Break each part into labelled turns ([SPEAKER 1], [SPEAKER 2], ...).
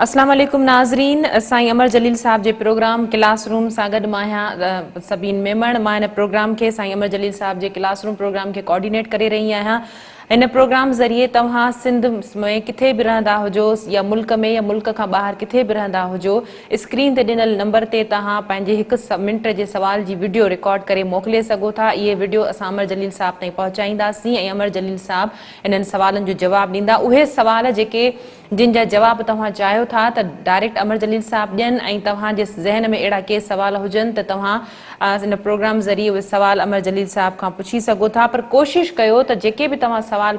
[SPEAKER 1] اسلام عليڪم ناظرين سائين امر جليل صاحب جي پروگرام ڪلاس روم سان گڏ مان آهيان سبين ميمڻ. مان هن پروگرام کي سائين امر جليل صاحب جي ڪلاس روم پروگرام کي ڪوآرڊينيٽ ڪري رهي آهيان. هن پروگرام ذريعي توهان سنڌ ۾ ڪٿي به رهندا هجو يا ملڪ ۾ يا ملڪ کان ٻاهر ڪٿي به رهندا هجو، اسڪرين تي ڏنل نمبر تي توهان پنهنجي هڪ منٽ جي سوال جي وڊيو رڪارڊ ڪري موڪلي سگهو ٿا. اهي وڊيو اسان امر جليل صاحب تائين پهچائينداسين ۽ امر جليل صاحب انهن سوالن جو جواب ڏيندا. اهي سوال جيڪي جن جا جواب توهان چاهيو ٿا ته ڊائريڪٽ امر جليل صاحب ڏين ۽ توهان جي ذهن ۾ اهڙا ڪي سوال هجن ته توهان ان پروگرام ذريعي اهي سوال امر جليل صاحب کان پڇي سگهو ٿا، پر ڪوشش ڪيو ته جيڪي به توهان سوال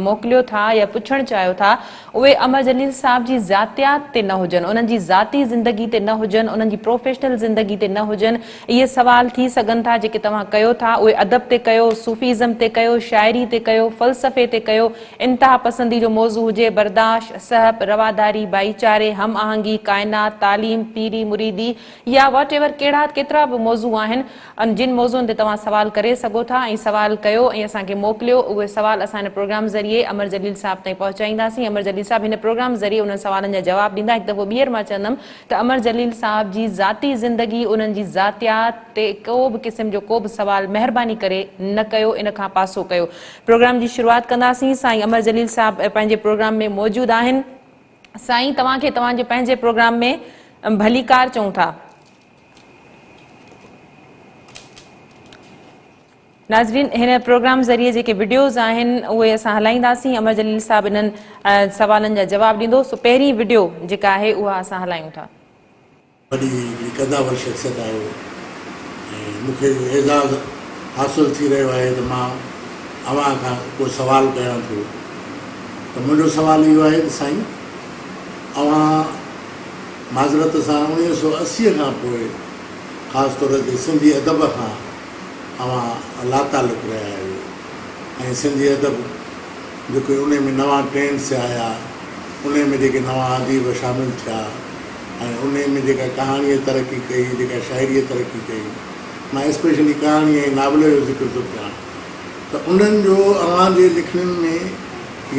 [SPEAKER 1] موڪليو ٿا يا پڇڻ چاهيو ٿا اهي امر جليل صاحب جي ذاتيات تي نه هجن، انهن جي ذاتي زندگي تي نه هجن، انهن جي پروفيشنل زندگي تي نه هجن. اهي سوال ٿي سگهن ٿا جيڪي توهان ڪيو ٿا اهي ادب تي ڪيو، صوفيزم تي ڪيو، شاعري تي ڪيو، فلسفي تي ڪيو، انتها پسندي جو موضوع هجي، برداشت، سهپ، رواداري، ڀائيچاري، هم آهنگي، ڪائنات، تعليم، پيري مريدي يا واٽ ايور ڪهڙا ڪيترا به موضوع آهن جن موضوعن تي توهان سوال ڪري سگهو ٿا ۽ سوال ڪيو ۽ اسان کي موڪليو اهي سوال اسان هن پروگرام ذريعي امر جليل صاحب تائين پهچائينداسين. امر جليل صاحب هن پروگرام ذريعي انهن سوالن جا جواب ڏيندا. هڪ دفعو ٻيهر مان چوندم ته امر جليل صاحب جي ذاتي زندگي انهن جي ذاتيات تي ڪو به قسم جو ڪو به سوال مهرباني ڪري نه ڪيو ان کان پاسو ڪيو. پروگرام جي شروعات ڪنداسين. سائين امر جليل صاحب پنهنجي پروگرام ۾ موجود آهن. سائين توهان کي توهان جي پنهنجي پروگرام ۾ ڀليڪار چئون ٿا. ناظرين هن پروگرام ذريعي جيڪي وڊيوز آهن اهي اسان هلائينداسين. امر جليل صاحب انهن سوالن جا جواب ڏيندو. سو پهرين وڊيو جيڪا آهي اها اسان هلايون ٿا.
[SPEAKER 2] وڏي هڪڙي قدآور شخصيت آهيو ۽ مون کي اهو اعزاز حاصل ٿي رهيو آهي ته مان اوهان کان ڪو سوال ڪيان ٿو ته منهنجو سوال اهو آهي ته سائين اوهان معذرت سان 1980 کان پوء خاص طور تي سنڌي ادب کان اوهان لاتعلق رهيا آهيو ۽ سنڌي ادب جيڪي انهي ۾ نوان ٽرينڊس آيا، انهي ۾ جيڪي نوان اديب شامل ٿيا ۽ انهي ۾ جيڪا ڪهاڻيء ترقي ڪئي، جيڪا شاعريء ترقي ڪئي، مان اسپيشلي ڪهاڻي ۽ ناول جو ذڪر ٿو ڪيان ته انهن جو اوهان جي لکڻين ۾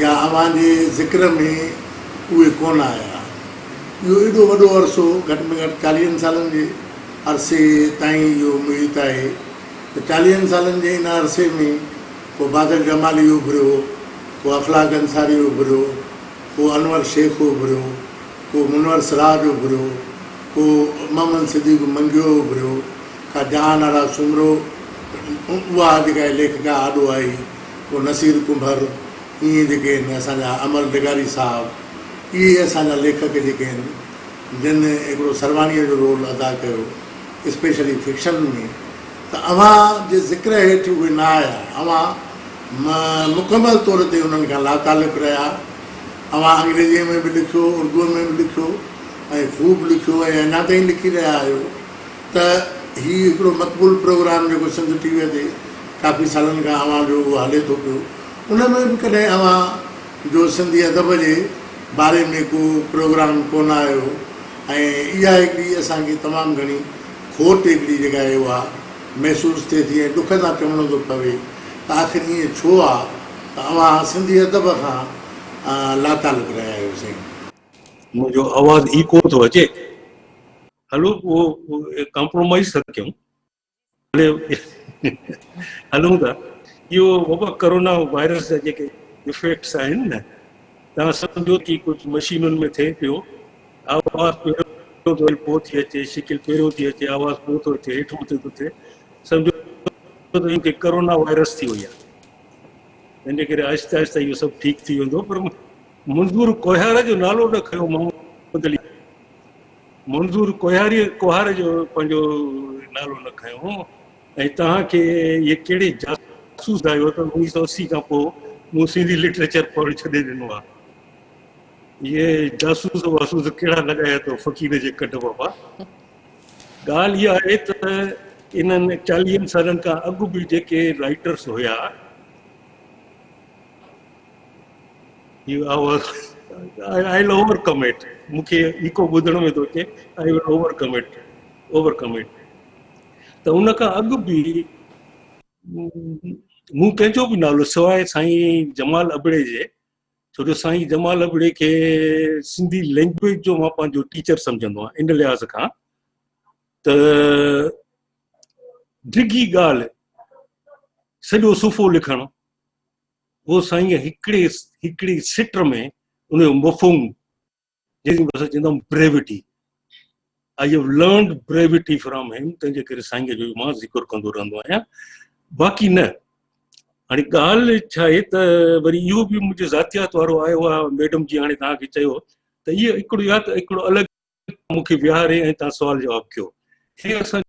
[SPEAKER 2] يا اوهان جي ذڪر ۾ اهي ڪونه آيا. اهو ايڏو وڏو عرصو گهٽ ۾ گهٽ چاليهن سالن جي عرصي تائين اهو محيط آهي ته چاليهن سالن جي ان عرصي ۾ ڪو بادل جمالي اڀريو، ڪو افلاڪ انصاري اڀريو، ڪو انور شيخ اڀريو، ڪو منور سراج اڀريو، ڪو محمد صديق منگيو اڀريو، ڪا جهان آرا سومرو اها جيڪا ليکڪا آڏو آئي، ڪو نصير ڪنڀر، ائين جيڪي آهن اسان جا امر لغاري صاحب، اهي اسان جا ليکڪ جيڪي آهن جن هڪڙو سرواڻيء جو رول ادا ڪيو اسپيشلي فڪشن ۾ ته اوهان جي ذڪر هيٺ اهي نه آيا، اوهان مڪمل طور تي انهن کان لاتعلق رهيا. اوهان انگريزيء ۾ به لکيو، اردوء ۾ به لکيو ۽ خوب لکيو ۽ اڃا تائين لکي رهيا آهيو ته هي هڪڙو مقبول پروگرام جيڪو سنڌ ٽي ويء تي ڪافي سالن کان اوهان جو اهو هلي ٿو پيو ان ۾ به ڪڏهن اوهان جو سنڌي ادب جي باري ۾ ڪو پروگرام ڪونه آيو ۽ اها هڪڙي اسان کي تمام گهڻي کوٽ هڪڙي جيڪا آهي اها محسوس ٿئي ٿي ۽ ڏک سان چوڻو ٿو پوي ته آخر ائين ڇو آ ته اوهان سنڌي ادب کان لاتعلق رهيا آهيو سائين.
[SPEAKER 3] منهنجو آواز ايڪو ٿو اچي. هلو اهو ڪمپرومائز ٿا ڪيون. هلون ٿا. اهو بابا ڪرونا وائرس جا جيڪي افيڪٽس آهن نه توهان سمجهو ٿي ڪجهه مشينن ۾ ٿئي پيو آواز پهريون ٿو پوء ٿي اچي شڪل پهريون ٿي اچي آواز پوء ٿو اچي هيٺ مٿي ٿو ٿئي سمجهو ته ان کي ڪرونا وائرس ٿي وئي آهي تنهن جي ڪري آهستي آهستي اهو سڀ ٺيڪ ٿي ويندو پر منظور ڪوهيار جو نالو نه کنيو محمد علي منظور ڪوهياري ڪوهار جو پنهنجو نالو نه کنيو ۽ توهان کي اهي ڪهڙي جاسوس آهيو ته 1980 کان پوء مون سنڌي لٽريچر پڙهڻ ڇڏي ڏنو آهي. اهي جاسوس واسوس ڪهڙا لڳايا اٿو فقير جي ڪڍ بابا. ڳالهه اها آهي ته انهن چاليهن سالن کان اڳ به جيڪي رائيٽرس هيا آء ول اوور ڪم it مون کي ايڪو ٻڌڻ ۾ ٿو اچي I will overcome it over come it ته ان کان اڳ به مون ڪنهن جو به نالو سواء سائين جمال ابڙي جي ڇو جو سائين جمال ابڙي کي سنڌي لينگويج جو مان پنهنجو ٽيچر سمجهندو آهيان، ان لحاظ کان ته ڊگهي ڳالهه سڄو صفحو لکڻ، اهو سائين هڪڙي هڪڙي سٽ ۾ ان جو مفهوم، جنهن کي اسان چوندا آهيون brevity, I have learned brevity from him, تنهن جي ڪري سائين جو مان ذڪر ڪندو رهندو آهيان. باقي نه هاڻي ڳالهه ڇا آهي ته وري اهو به منهنجي ذاتيات وارو آيو آهي ميڊم جي، هاڻي توهان کي چيو ته اهو هڪڙو يا ته هڪڙو الڳ مون کي ويهاري ۽ توهان سوال جواب ڪيو. هي اسان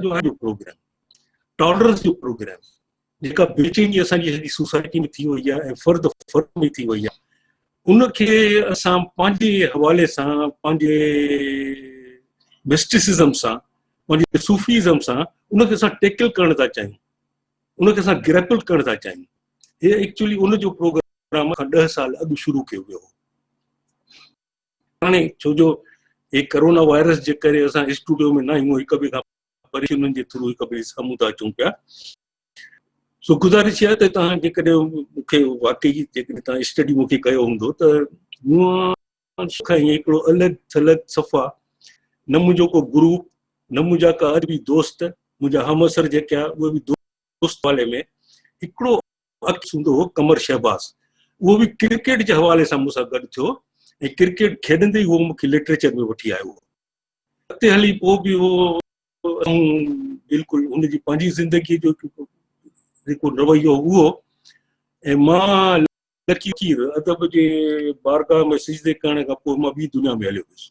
[SPEAKER 3] جو آهي پروگرام ٽالرنس جو پروگرام، جيڪا بيچيني اسان جي سڄي سوسائٽي ۾ ٿي وئي آهي ۽ فرد فرد ۾ ٿي وئي آهي، ان کي اسان پنهنجي حوالي سان، پنهنجي مسٽسزم سان، پنهنجي صوفيزم سان ان کي اسان ٽيڪل ڪرڻ ٿا چاهيون، ان کي اسان گريپل ڪرڻ ٿا چاهيون. هي ايڪچولي ان جو پروگرام کان 10 سال اڳ شروع ڪيو ويو هو. هاڻي ڇو جو هي ڪرونا وائرس جي ڪري اسان اسٽوڊيو ۾ نه آهيون، هڪ ٻئي کان پري، انهن جي ٿرو هڪ ٻئي سامهون ٿا اچون پيا. سو گذارش اها ته توهان جيڪڏهن مون کي واقعي جيڪڏهن توهان اسٽڊي مون کي ڪيو هوندو ته مون کان ائين هڪڙو الڳ ٿلڳ صفا، نه منهنجو ڪو گروپ، نه منهنجا ڪا ادبي دوست، منهنجا همعصر جيڪي آهي اهي به دوست حوالي ۾ هڪڙو عڪس هوندو هو قمر شهباز، اهو به ڪرڪيٽ جي حوالي سان مون سان گڏ ٿيو ۽ ڪرڪيٽ کيڏندي ئي اهو مون کي لٽريچر ۾ وٺي آيو هو. اڳتي هلي پوء به اهو بلڪل هن جي پنهنجي زندگيء جو جيڪو رويو هو اهو، ۽ مان لڪير ادب جي بارگاهه ۾ سجدي ڪرڻ کان پوء مان ٻي دنيا ۾ هليو ويس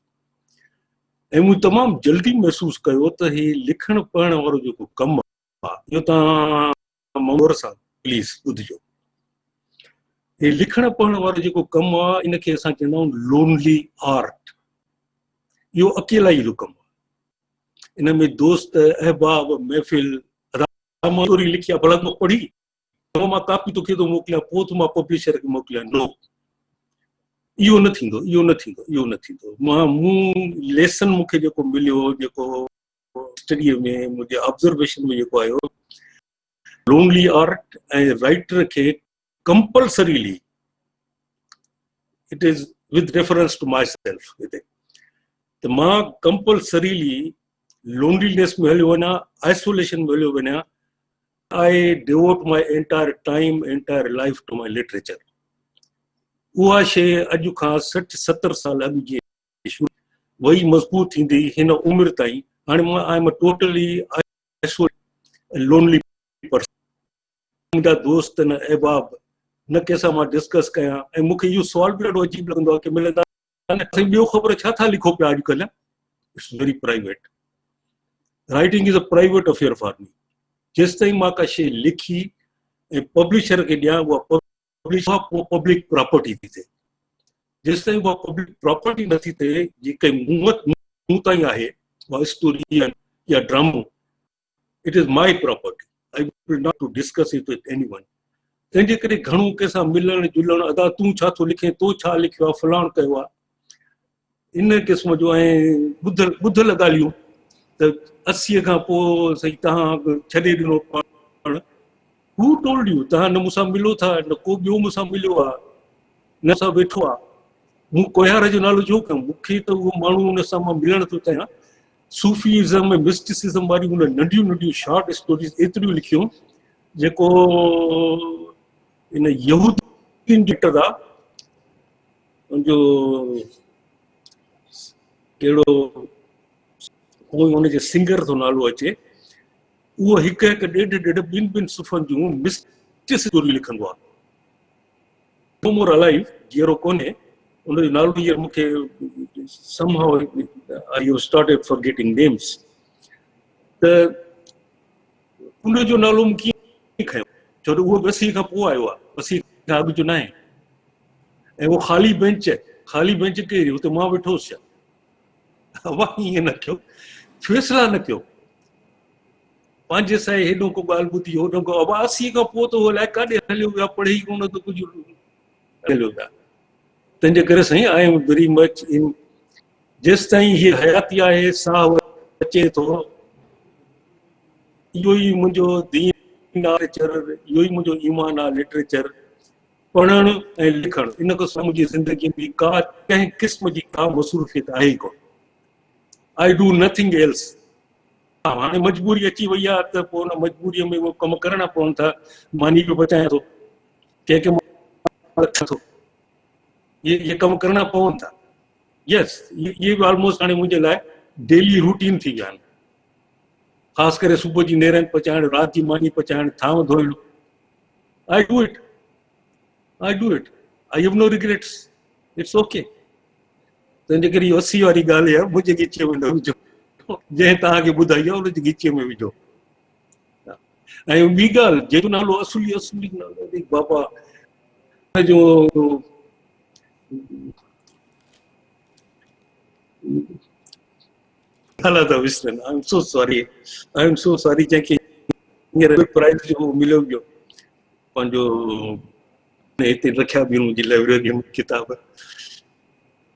[SPEAKER 3] ۽ مون تمام جلدي محسوس ڪيو ته هي لکڻ پڙهڻ وارو جيڪو ڪم آهي، اهو توهان مور سان پليز ٻڌجو، هي لکڻ پڙهڻ وارو جيڪو ڪم آ ان کي اسان چوندا آهيون لونلي آرٽ، اهو اڪيلائي جو ڪم آ، ان ۾ دوست احباب محفل ادا مان اسٽوري لکي آ ڀلا تون پڙهي پوء مان ڪاپي توکي ٿو موڪليان پوء ٿو مان پبلشر کي موڪليان، نو اهو نه ٿيندو، اهو نه ٿيندو، اهو نه ٿيندو. مان مون ليسن مون کي جيڪو مليو، جيڪو اسٽڊي ۾ منهنجي آبزرويشن ۾ جيڪو آيو، لونلي آرٽ ۽ رائٽر کي compulsorily, it is with reference to myself, هتي ته مان ڪمپلسريلي لونلينيس ۾ هليو وڃان، آئسوليشن ۾ هليو وڃان، I devote my entire time, entire life to my literature. اها شيء اڄ کان 60 70 سال اڳ جي شروع وئي، مضبوط ٿيندي هن عمر تائين، هاڻي مان I am totally isolated ۽ lonely person. منهنجا دوست نه احباب نه ڪنهن سان مان ڊسڪس ڪيان ۽ مون کي اهو سوال به ڏاڍو عجيب لڳندو آهي ڪي ملندا نه سائين ٻيو خبر ڇا ٿا لکو پيا اڄڪلهه، it's very private, writing is a private affair for me. جيستائين مان ڪا شيء لکي ۽ پبلشر کي ڏيان اها پبلش اها پبلڪ پراپرٽي ٿي ٿئي، جيستائين اها پبلڪ پراپرٽي نٿي ٿئي جيڪي مون تائين آهي اها اسٽوري يا ڊرامو، it is my property, I will not to discuss it with anyone. تنهن جي ڪري گهڻو ڪنهن سان ملڻ جلڻ، ادا تون ڇا ٿو لکين، تو ڇا لکيو آهي، فلاڻ ڪيو آهي، ان قسم جو ۽ ٻڌل ٻڌل ڳالهيون ته 80 کان پوء سائين تهان ڇڏي ڏنو پاڻ، هو ٽولڊ يو، تهان نه مون سان ملو ٿا نه ڪو ٻيو مون سان مليو آهي نه سان ويٺو آهي. مون ڪوهيار جو نالو ڇو کنيو، مون کي ته اهو ماڻهو ان سان مان ملڻ ٿو چاهيان. صوفيزم ۽ مسٽسزم واريون هن ننڍيون ننڍيون شارٽ اسٽوريز ايتريون لکيون جيڪو ان يهودين جو آ، ان جو ڪهڙو پوء ان جي سنگر ٿو نالو اچي، اهو هڪ هڪ ڏيڍ ڏيڍ ٻن ٻن صفحن جون مسٽس اسٽوري لکندو آ. نو مور الائيو، جيئرو ڪونهي، ان جو نالو هينئر مون کي somehow I have started forgetting names, ته ان جو نالو مون ڪيئن کنيو ڇو ته اهو به 80 کان پوء آيو آهي، 80 کان اڳ جو ناهي. ۽ اهو خالي بينچ، خالي بينچ ڪهڙي، اتي مان ويٺو هوس ڇا؟ اوهان ائين نه ڪيو، فيصلا نه ڪيو پنهنجي سائين، هيڏو ڪو ڳالهه ٻڌي هوڏو ڪو، ابا 80 کان پوء ته هو الائي ڪاڏي هليو ويو، پڙهي ئي ڪونه ٿو ڪجهه، هليو ويو. تنهن جي ڪري سائين I am very much ان، جيستائين هي حياتي آهي، ساهه اچي ٿو، اهو ئي منهنجو دين آهي لٽريچر، اهو ئي منهنجو ايمان آهي لٽريچر. پڙهڻ ۽ لکڻ ان کان سواء منهنجي زندگي ۾ ڪا ڪنهن قسم جي ڪا مصروفيت آهي ئي ڪونه. I do nothing else. ها هاڻي مجبوري اچي وئي آهي ته پوء ان مجبوريء ۾ اهي ڪم ڪرڻا پون ٿا. ماني به پچايان ٿو، ڪنهن کي مان رکان ٿو، اهي ڪم ڪرڻا پون ٿا. يس اهي به آلموسٽ هاڻي منهنجي لاء ڊيلي روٽين ٿي ويا آهن. خاص ڪري صبح جي نيرن پچائڻ، رات جي ماني پچائڻ، ٿانو ڌوئڻ. I do it. I do it. I have no regrets. It's okay. تنهنجي ڪري اهو 80 واري ڳالهه آهي منهنجي ڳچيء ۾ نه وجهو. جنهن توهان کي ٻڌائي آهي ان جي ڳچيء ۾ وجهو. ۽ ٻي ڳالهه جنهن جو نالو اصلي اصلي نالو بابا جو نالا ٿا وسرن. I am so sorry. I am so sorry جنهن کي هينئر پرائز جو مليو ويو پنهنجو هتي رکيا به منهنجي لائبريري ۾ ڪتاب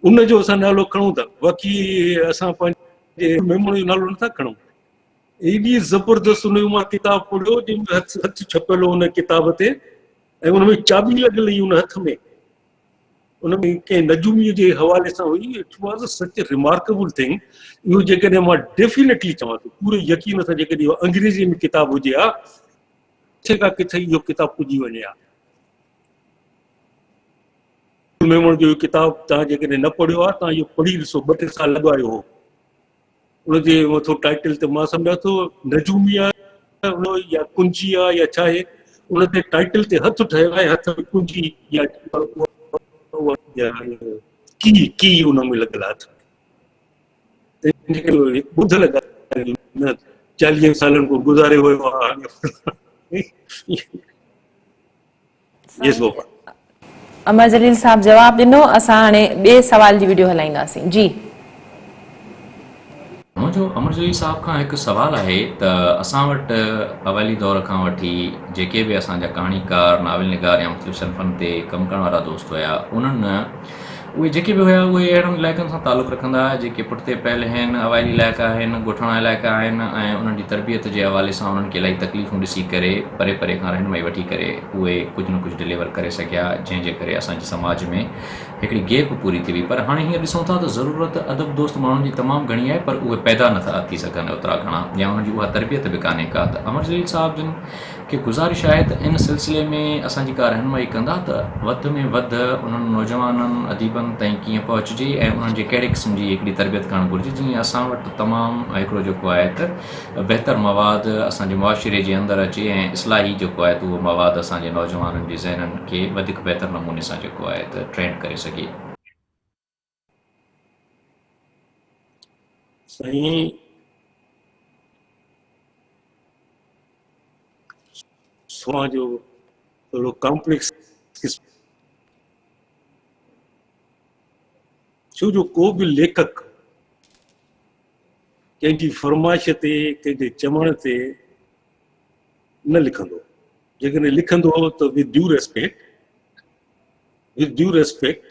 [SPEAKER 3] ان جو اسان نالو کڻون ٿا باقي اسان پنهنجي ميمڻ جو نالو نٿا کڻون. ايڏي زبردست ان جو مان ڪتاب پڙهيو جنهن ۾ هٿ هٿ ڇپيل هو ان ڪتاب تي ۽ ان ۾ چاٻي لڳل هئي ان هٿ ۾ ان ۾ ڪنهن نجوميء جي حوالي سان هئي. It was such a remarkable thing. اهو جيڪڏهن مان ڊيفينيٽلي چوان ٿو پوري يقين سان جيڪڏهن اهو انگريزيء ۾ ڪتاب هجي ها ڪٿي کان ڪٿي اهو ڪتاب پڄي وڃي ها. ميمڻ جو اهو ڪتاب توهان جيڪڏهن نه پڙهيو آهي توهان اهو پڙهي ڏسو. ٻه ٽي سال اڳ آيو هو. ان جي مٿو ٽائيٽل ته مان سمجهان ٿو نجومي آهي يا ڪنجي آهي يا ڇا آهي ان تي ٽائيٽل تي هٿ ٺهيل آهي هٿ ۾ ڪنجي يا ڪي ڪي ان ۾ لڳل آهي هٿ ۾ ٻڌل ڳالهه 40 سالن کان گذاري ويو آهي. يس بابا.
[SPEAKER 1] امر جليل صاحب جواب ڏنو اسان هاڻي ٻئي سوال جي وڊيو هلائينداسين جي.
[SPEAKER 4] منهنجو امر جليل صاحب کان هڪ سوال آهي ته اسان وٽ اوائلي دور کان وٺي جيڪي به اسان جا ڪهاڻيڪار، ناول نگار يا مختلف صنفن تي ڪم ڪرڻ وارا دوست هيا انهن اهي جيڪي به هيا اهي اهڙن علائقن سان تعلق رکندا هيا جيڪي پٺتي پيل آهن، اوائلي علائقا آهن، ڳوٺاڻا علائقا آهن ۽ انهن جي تربيت جي حوالي سان انهن کي الاهي تڪليفون ڏسي ڪري پري پري کان رهنمائي وٺي ڪري اهي ڪجهه نه ڪجهه ڊليور ڪري سگهيا جنهن جي ڪري اسان جي سماج ۾ هڪڙي گيپ پوري ٿي وئي پر هاڻي هينئر ڏسون ٿا ته ضرورت ادب دوست ماڻهن جي تمام گهڻي آهي پر اهي پيدا نٿا ٿي سگهن اوترا گهڻا يا انهن جي اها تربيت به ڪانهي ڪا ته امر جليل صاحب جن کي گذارش آهي ته ان سلسلي ۾ اسان جي ڪا رهنمائي ڪندا ته وڌ ۾ وڌ انهن نوجوانن اديبن تائين ڪيئن پهچجي ۽ انهن جي ڪهڙي قسم جي هڪڙي تربيت ڪرڻ گهرجي جيئن اسان وٽ تمام هڪڙو جيڪو آهي ته بهتر مواد اسان جي معاشري جي اندر اچي ۽ اصلاحي جيڪو آهي ته اهو مواد اسان جي نوجوانن جي ذهنن کي وڌيڪ بهتر نموني سان جيڪو آهي ته ٽرينڊ ڪري سگهي.
[SPEAKER 3] سائين سوان جو ٿورو ڪامپليڪس قسم ڇو جو ڪو به ليکڪ ڪنهن جي فرمائش تي ڪنهن جي چوڻ تي نه لکندو جيڪڏهن لکندو ته with due respect with due respect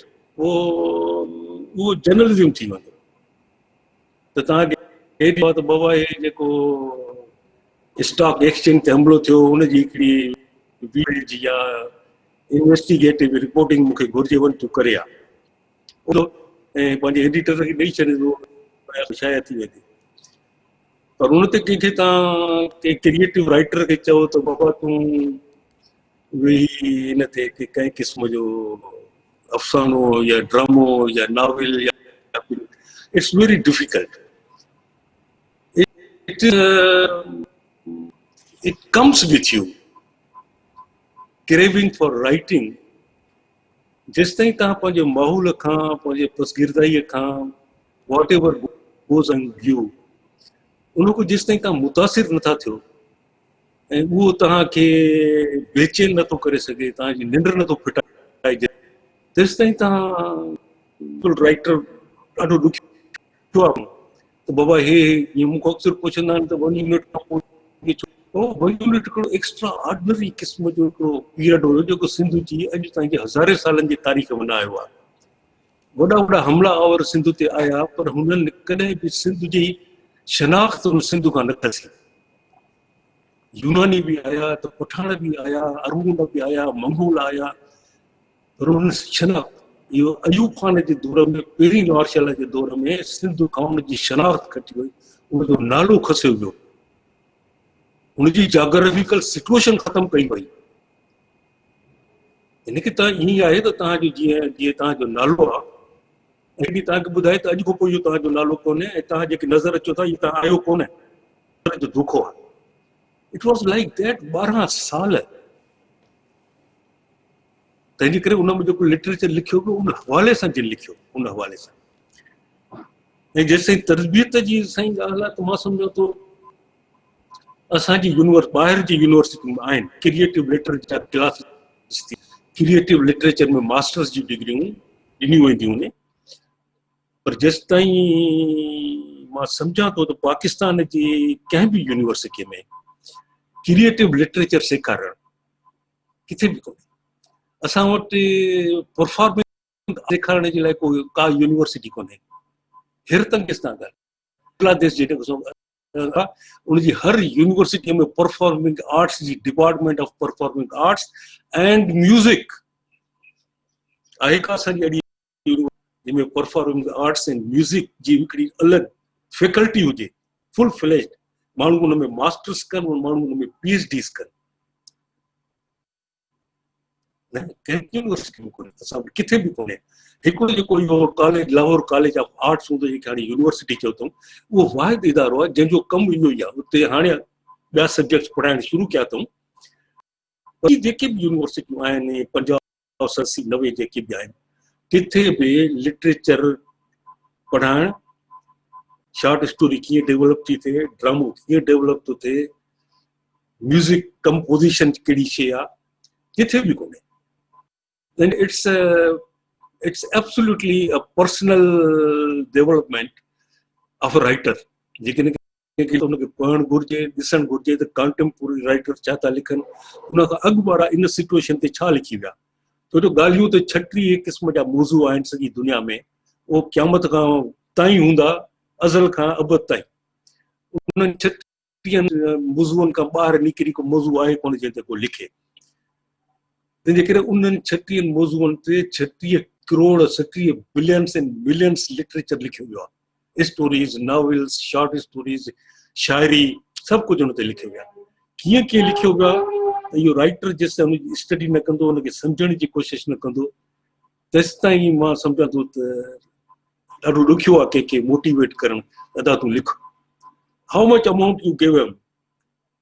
[SPEAKER 3] اهو جرنلزم ٿي ويندو ته توهان کي هي ته بابا هي جيڪو اسٽاڪ ايڪسچينج تي حملو ٿيو ان جي هڪڙي ويڊيو يا انويسٽيگيٽو رپورٽنگ مون کي گهرجي وڃ تون ڪري آ ۽ پنهنجي ايڊيٽر کي ڏئي ڇڏيندو شايع ٿي ويندي پر ان تي ڪنهن کي توهان ڪنهن ڪريئيٽو رائيٽر کي چئو ته بابا تون ويهي ان تي ڪنهن قسم جو افسانو يا ڊرامو يا ناول يا it's very difficult it it comes with you craving for writing جيستائين توهان پنهنجي ماحول کان پنهنجي پسگردائيء کان what ever goes on you ان کان جيستائين توهان متاثر نٿا ٿيو ۽ اهو توهان کي بيچين نٿو ڪري سگهي، توهان جي ننڊ نٿو ڦٽائي، تيستائين توهان بلڪل رائيٽر ڏاڍو ڏکيو آهي ته بابا هي جيئن مون کان اڪثر پڇندا آهن ته ون يونٽ کان پوء ڇو ون يونٽ هڪڙو ايڪسٽرا آرڊنري قسم جو هڪڙو پيريڊ هيو جيڪو سنڌ جي اڄ تائين جي هزارين سالن جي تاريخ ۾ نه آيو آهي. وڏا وڏا حملا آور سنڌ تي آيا پر هنن ڪڏهن به سنڌ جي شناخت ان سنڌ کان نه کسي. يوناني به آيا ته پٺاڻ به آيا، ارغون به آيا، منگول آيا. پر ان شناخت اهو ايوب خان جي دور ۾ پهرين مارشل جي دور ۾ سنڌ قوم جي شناخت کٽي وئي، ان جو نالو کسيو ويو، ان جي جاگرافيڪل سچوئيشن ختم ڪئي وئي. ان کي ته ائين آهي ته توهان جو جيئن جيئن توهان جو نالو آهي ۽ ڏينهن توهان کي ٻڌائي ته اڄ کان پوء اهو توهان جو نالو ڪونهي ۽ توهان جيڪي نظر اچو ٿا اهو توهان آهيو ڪونه، جو دوکو آهي. It was like that 12 سال. تنهن جي ڪري ان ۾ جيڪو لٽريچر لکيو ويو ان حوالي سان جن لکيو ان حوالي سان ۽ جيستائين تربيت جي سائين ڳالهه آهي ته مان سمجهان ٿو اسان جي يونيورس ٻاهر جي يونيورسٽين ۾ آهن ڪريئيٽو لٽريچر جا ڪلاس ڪريئيٽو لٽريچر ۾ ماسٽرس جون ڊگريون ڏنيون وينديون آهن پر جيستائين مان سمجهان ٿو ته پاڪستان جي ڪنهن به يونيورسٽي ۾ ڪريئيٽو لٽريچر سيکارڻ ڪٿي به ڪونهي. اسان وٽ پرفارمنگ سيکارڻ جي لاء ڪو ڪا يونيورسٽي ڪونهي. حيرت انگيز تان ڳالهه. بنگلاديش جي ان جي هر يونيورسٽي ۾ پرفارمنگ آرٽس جي department of performing arts and music آهي. ڪا اسان جي اهڙي جنهن ۾ پرفارمنگ آرٽس ۽ ميوزڪ جي هڪڙي الڳ فيڪلٽي هجي، فل فليجڊ ماڻهو ان ۾ ماسٽرس ڪن، ماڻهو ان ۾ پي ايڇ ڊيز ڪن. نه ڪنهن يونيورسٽي ۾ ڪونهي، اسان وٽ ڪٿي به ڪونهي. هڪڙو جيڪو اهو college Lahore college of arts هوندو جيڪي هاڻي يونيورسٽي چئو اٿئون، اهو واحد ادارو آهي جنهن جو ڪم اهو ئي آهي. اتي هاڻي ٻيا سبجيڪٽس پڙهائڻ شروع ڪيا اٿئون. باقي جيڪي به يونيورسٽيون آهن پنجاب 80 90 جيڪي به آهن ڪٿي به لٽريچر پڙهائڻ، شارٽ اسٽوري ڪيئن ڊيولپ ٿي ٿئي، ڊرامو ڪيئن ڊيولپ ٿو ٿئي، ميوزڪ ڪمپوزيشن ڪهڙي شيء آ، ڪٿي به ڪونهي. And it's absolutely a personal development of a writer. جيڪڏهن ڪنهن کي ان کي پڙهڻ گهرجي، ڏسڻ گهرجي ته ڪانٽيمپورري رائيٽر ڇا ٿا لکن، ان کان اڳ وارا ان سچوئيشن تي ڇا لکي ويا. ڇو جو ڳالهيون ته 36 قسم جا موضوع آهن سڄي دنيا ۾، اهو قيامت کان تائين هوندا، ازل کان ابد تائين. انهن ڇٽيهن موضوعن کان ٻاهر نڪري ڪو موضوع آهي ڪونه جنهن تي ڪو لکي. تنهن جي ڪري انهن ڇٽيهن موضوعن تي 36 crore, 37 billions and millions literature لکيو ويو آهي. اسٽوريز، ناولز، شارٽ اسٽوريز، شاعري سڀ ڪجهه ان تي لکيو ويو آهي. ڪيئن ڪيئن لکيو ويو آهي ته اهو رائيٽر جيستائين ان جي اسٽڊي نه ڪندو، ان کي سمجهڻ جي ڪوشش نه ڪندو، تيستائين مان سمجهان ٿو ته ڏاڍو ڏکيو آهي ڪنهن کي موٽيويٽ ڪرڻ ته ادا تون lakh. How much amount you give him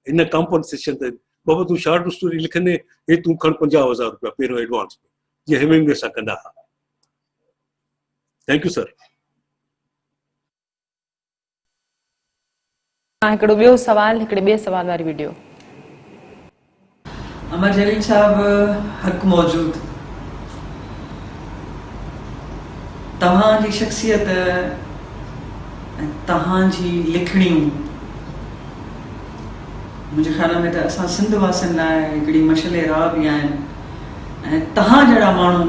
[SPEAKER 3] in compensation ته بابا تون شارٽ اسٽوري لکندين، هي تون کڻ 50,000 روپيا پهريون ايڊوانس ۾، جيئن هيمنگوي سان ڪندا ها. Thank you sir.
[SPEAKER 1] هڪڙو ٻيو سوال هڪڙي ٻئي سوال واري وڊيو.
[SPEAKER 5] امر جليل صاحب حق موجود توهان جي شخصيت ۽ توهان جي لکڻيون منهنجي خيال ۾ ته اسان سنڌ واسين لاء هڪڙي مشعل راهه به آهن ۽ توهان جهڙا ماڻهو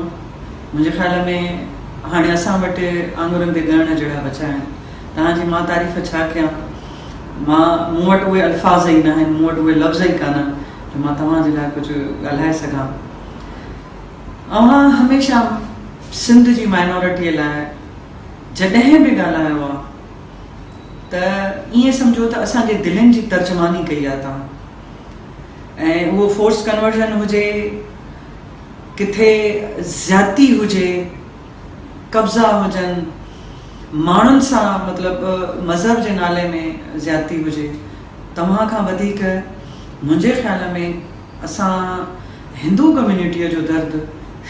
[SPEAKER 5] منهنجي خيال ۾ هاڻي اسان وٽ آڱرين تي ڳڻڻ جهڙا بچا آهن. توهان جي مان تعريف ڇا ڪيان؟ مان مون وٽ اهي الفاظ ئي ناهن، مون وٽ اهي لفظ ئي ڪانهن جو مان توهان جي لاء ڪجهه ڳالهائي سگهان. اوهان هميشه سنڌ جي مائنورٽيء لاء جڏهن به ڳالهايو آهي ته ائين سمجهو ته اسان جي دلين جي ترجماني ڪئي آهي توهان ۽ اهو فورس ڪنورجن هجي، ڪٿي زيادتي هجي، قبضا هجن، ماڻهن سان مطلب مذهب جي نالي ۾ زيادتي هجي، توهان کان وڌيڪ منهنجي خيال ۾ اسان هندو ڪميونٽيء جو درد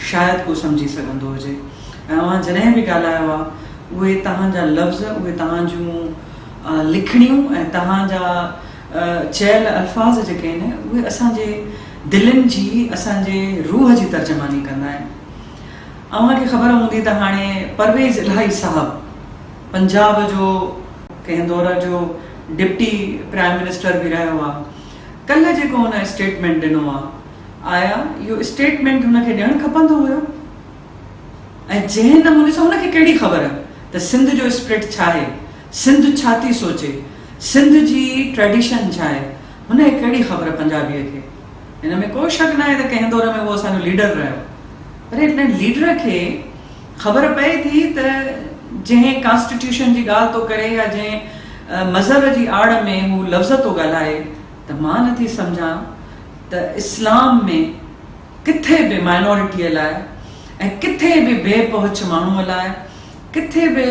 [SPEAKER 5] شايد ڪو سمجهي سگهندو هجي ۽ اوهان جڏهن به ڳالهايو آ اهي توهان جا لفظ، اهي توهان جون لکڻيون ۽ توهان جا چيل الفاظ جيڪي آهن اهي اسان جي دلين جي، اسان جي روح جي ترجماني ڪندا آهن. اوهان کي خبر هوندي ته هاڻي پرويز الاهي صاحب پنجاب جو ڪنهن دور جو ڊپٽي پرائم منسٽر به رهيو آهي. ڪلهه جيڪو هن اسٽيٽمينٽ ڏنو آهي، آيا اهو اسٽيٽمينٽ هن کي ڏيڻ کپندو هيو؟ ۽ جنهن نموني سان هن کي ڪهڙي خبر ته سنڌ جو اسپرٽ ڇا آهي، سنڌ ڇا ٿي سوچي، سنڌ جي ٽريڊيشن ڇا آهي، هن کي ڪهڙي خبر پنجابيء کي. ان ۾ ڪو شڪ ناهي ته ڪنهن دور ۾ اهو اسان جو ليڊر رهيو. پر هن ليڊر کي خبر پئي ٿي ته جنهن ڪانسٽيٽيوشن جي ڳالهه ٿو ڪري يا جنهن مذهب جي آڙ ۾ هو لفظ ٿو ڳالهائي ته مان نه ٿي سمجهان ته اسلام ۾ ڪٿي به مائنورٽيء لاء ۽ ڪٿي به بي پهچ ماڻهوء لاء ڪٿي به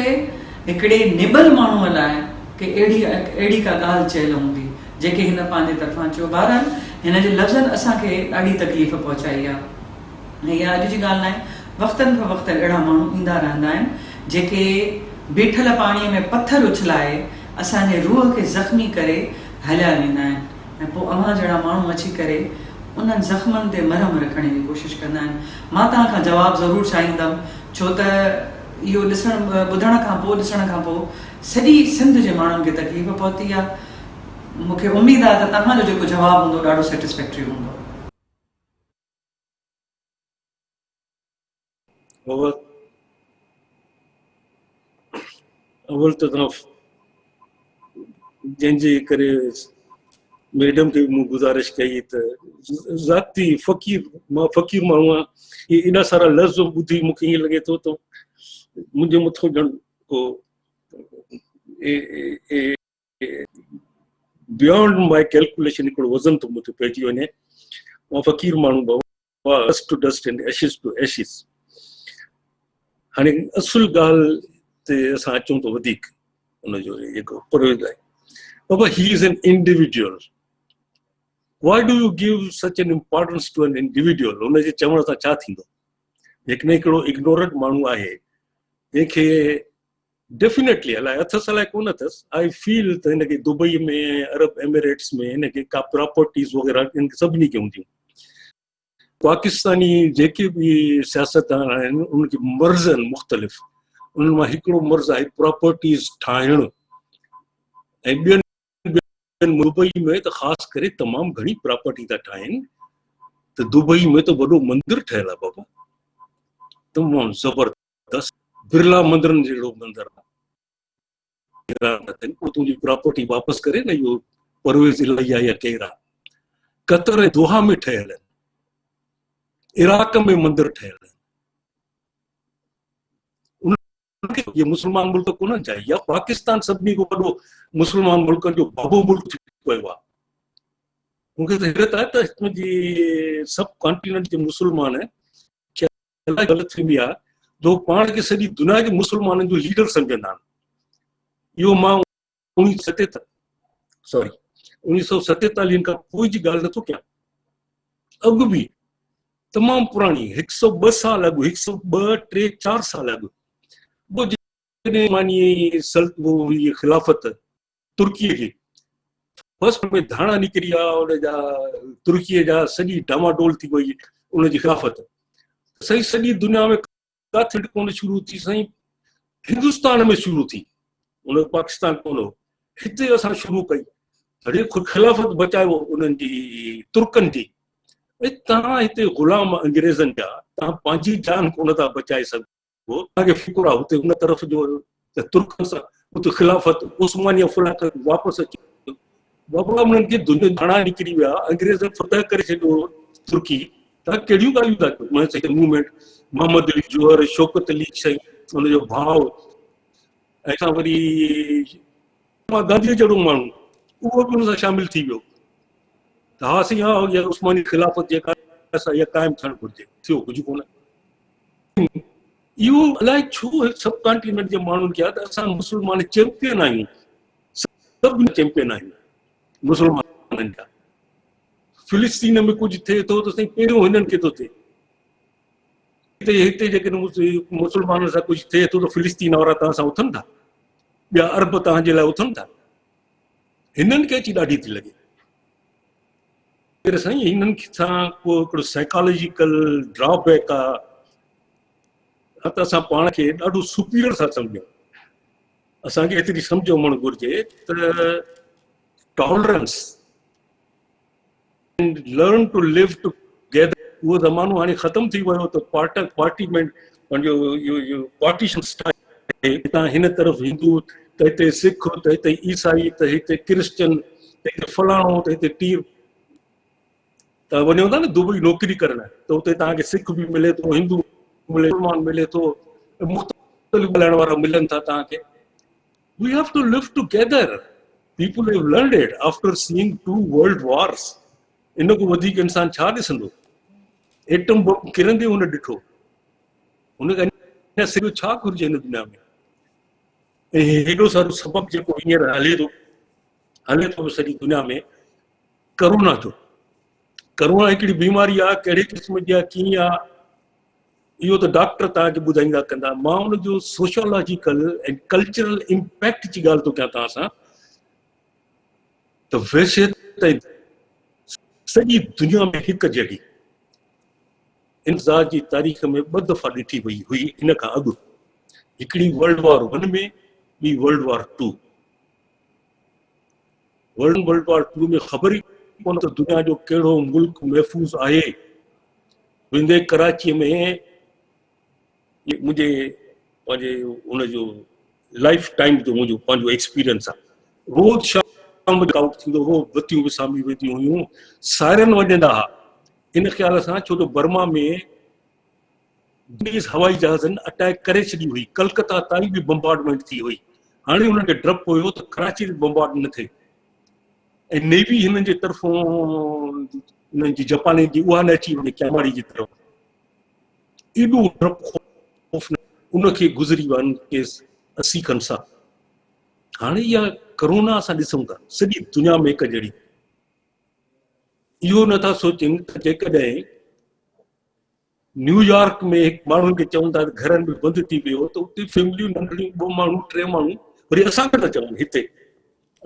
[SPEAKER 5] هڪڙي نٻل ماڻهوء لاء ڪي اهڙي اهڙي ڪا ڳالهه چيل هوندي جيڪي هن پنهنجي طرفان چيو. بهرحال هن جي لفظن اسان کي ڏاڍي تڪليف پهچائي آهي ۽ اها اڄ جي ڳالهه ناهي، وقتن فوقتن اهڙا ماڻهو ايندا رهندا آهن جيڪي بيٺل پاڻيء ۾ پٿر اڇلائي اسان جي روح کي زخمي ڪري هليا ويندا آهن ۽ پوء اوهان جهڙا ماڻهو اچي ڪري انهن زخمن تي مرهم رکڻ جي ڪوشش ڪندا آهن. مان توهان کان جواب ضرور چاهيندم ڇو ته اهو ڏسڻ ٻڌڻ کان پوء ڏسڻ کان پوء سڄي سنڌ جي ماڻهن کي تڪليف پهتي آهي. مون کي اميد آهي ته توهان جو جيڪو جواب هوندو ڏاڍو سيٽسفيڪٽري هوندو.
[SPEAKER 3] بابا اول ته توهان جنهن جي ڪري ميڊم کي مون گذارش ڪئي ته ذاتي فقير مان فقير ماڻهو آهيان اهي ايڏا سارا لفظ ٻڌي مون کي ائين لڳي ٿو ته منهنجي مٿو ڄڻ ڪو بيانڊ ماء ڪيلڪوليشن هڪڙو وزن ٿو مون تي پئجي وڃي مان فقير ماڻهو بابا dust to dust and ashes to ashes هاڻي اصل ڳالهه تي اسان اچون ته وڌيڪ ان جو جيڪو پرويز آهي بابا he is an individual why do you give such an importance to an individual ان جي چوڻ سان ڇا ٿيندو جيڪڏهن هڪڙو اگنورنٽ ماڻهو آهي جنهن کي ڊيفينيٽلي الائي اٿس الائي ڪونه اٿس آئي فيل ته هن کي دبئي ۾ عرب ايمريٽس ۾ هن کي ڪا پراپرٽيز وغيره هن کي سڀني کي هونديون پاڪستاني جيڪي به سياستدان آهن انهن کي مرض آهن مختلف انهن مان هڪڙو مرض آهي پراپرٽيز ٺاهڻ ۽ ٻين ٻين دبئي ۾ ته خاص ڪري تمام گهڻي پراپرٽي ٿا ٺاهن ته دبئي ۾ ته وڏو مندر ٺهيل آهي بابا تمام زبردست برلا مندرن جهڙو مندر آهي پوء تنهنجي پراپرٽي واپس ڪري نه اهو پرويز الاهي آهي يا ڪير آهي قطر ۽ دوها ۾ ٺهيل آهن عراق ۾ مندر ٺهيل آهن انهن کي اهي مسلمان ملڪ ڪونهن ڇا يا پاڪستان سڀني کان وڏو مسلمان ملڪن جو بابو ملڪ ٿي پيو آهي مون کي ته حيرت آهي ته هتان جي سب ڪانٽيننٽ جي مسلمان الاهي غلط فهمي آهي جو پاڻ کي سڄي دنيا جي مسلمانن جو ليڊر سمجهندا آهن اهو مان سوري اوڻيهه سو ستيتاليهن کان پوء جي ڳالهه نٿو ڪيان اڳ به تمام پراڻي هڪ سو ٻه سال اڳ هڪ سو ٻه ٽي چار سال اڳ جڏهن ماني خلافت ترڪيء جي فرسٽ ۾ ڌاڻا نڪري ويا ان جا ترڪيء جا سڄي ڊاماڊول ٿي وئي ان جي خلافت سائين سڄي دنيا ۾ ڪاٿي به ڪونه شروع ٿي سائين هندستان ۾ شروع ٿي ان پاڪستان ڪونه هو هتي اسان شروع ڪئي اڙي خلافت بچايو انهن جي ترڪن جي تان هتي غلام انگريزن جا تان پنهنجي جان ڪونه ٿا بچائي سگهو هو توهان کي فڪر آهي هتي ان طرف جو ته ترڪن سان اتي خلافت عثمانيه خلافت واپس اچي بابا انهن کي دنيا گهڻا نڪري ويا انگريزن فتح ڪري ڇڏيو ترڪي توهان ڪهڙيون ڳالهيون ٿا ڪيو معنيٰ سائين موومينٽ محمد علي جوهر شوڪت علي سائين ان جو ڀاء ۽ اسان وري گانڌي جهڙو ماڻهو اهو به ان سان شامل ٿي ويو ته ها سائين ها اها عثماني خلافت جيڪا اها قائم ٿيڻ گهرجي ٿيو ڪجهه ڪونه اهو الائي ڇو سب ڪانٽيننٽ جي ماڻهن کي آهي ته اسان مسلمان چيمپيئن آهيون سڀ چيمپيئن آهيون مسلمانن جا فلسطين ۾ ڪجهه ٿئي ٿو ته سائين پهريون هنن کي ٿو ٿئي هتي هتي جيڪڏهن مسلمانن سان ڪجهه ٿئي ٿو ته فلسطين وارا توهان سان اٿن ٿا ٻيا عرب توهان جي لاء اٿن ٿا هنن کي اچي ڏاڍي ٿي لڳي پر سائين هنن سان ڪو هڪڙو سائيڪالاجيڪل ڊرا بيڪ آ ته اسان پاڻ کي ڏاڍو سپيريئر ٿا سمجهون اسان کي ايتري سمجھ هئڻ گهرجي ته tolerance and learn to live together اهو زمانو هاڻي ختم ٿي ويو ته پارٽ پارٽيمينٽ پنهنجو اهو پارٽيشنس ٺاهي هتان هن طرف هندو ته هتي سک ته هتي عيسائي ته هتي ڪرسچن ته هتي فلاڻو ته هتي ٽير ته وڃو ٿا نه دبئي نوڪري ڪرڻ ته اتي توهان کي سک به ملي ٿو هندو مسلمان ملي ٿو، مختلف ڳالهائڻ وارا ملن ٿا توهان کي. We have to live together. People have learned it after seeing two world wars. ان کان وڌيڪ انسان ڇا ڏسندو؟ ايٽم بم ڪرندي هن ڏٺو. هن کي اڃا سڄو ڇا گهرجي هن دنيا ۾؟ ۽ هيڏو سارو سبق جيڪو هينئر هلي ٿو، هلي ٿو سڄي دنيا ۾ ڪرونا جو. ڪرونا هڪڙي بيماري آ، ڪهڙي قسم جي آ، ڪيئن آ، اهو ته ڊاڪٽر توهان کي ٻڌائيندا ڪندا. مان ان جو سوشيالاجيڪل ۽ ڪلچرل امپيڪٽ جي ڳالهه ٿو ڪيان توهان سان ته وحشت ۽ سڄي دنيا ۾ هڪ جهڙي انسان جي تاريخ ۾ ٻه دفعا ڏٺي وئي هئي ان کان اڳ، هڪڙي ورلڊ وار ون ۾ ٻي world war two. World war two ۾ خبر ئي ڪونه ته دنيا جو ڪهڙو ملڪ محفوظ آهي. ويندي ڪراچيء ۾ منهنجي پنهنجي ان جو لائف ٽائيم جو منهنجو پنهنجو ايڪسپيرينس آهي. روز شام جو آئوٽ ٿيندو هو، بتيون وسامي وينديون هيون، سائرن وڄندا ها. ان خيال سان ڇو جو برما ۾ انگريز هوائي جهازن اٽيڪ ڪري ڇڏي هئي، ڪلڪتا تائين به بمبارڊمينٽ ٿي هئي. هاڻي انهن کي ڊپ هيو ته ڪراچي تي بمبارڊ نه ٿئي ۽ نيوي هنن جي طرفون انهن جي جپانين جي اها نه اچي وڃي ڪياماڙي جي طرف. ايڏو ڊپ خوف ان کي گذري ويا آهن ڪيس 80 کن سال. هاڻي اها ڪرونا اسان ڏسون ٿا سڄي دنيا ۾ هڪ جهڙي. اهو نٿا سوچين ته جيڪڏهن نيويارڪ ۾ هڪ ماڻهن کي چون ٿا ته گهرن ۾ بند ٿي ويو ته اتي فيمليون ننڍڙيون ٻه ماڻهو ٽي ماڻهو وري اسان کي ٿا چون هتي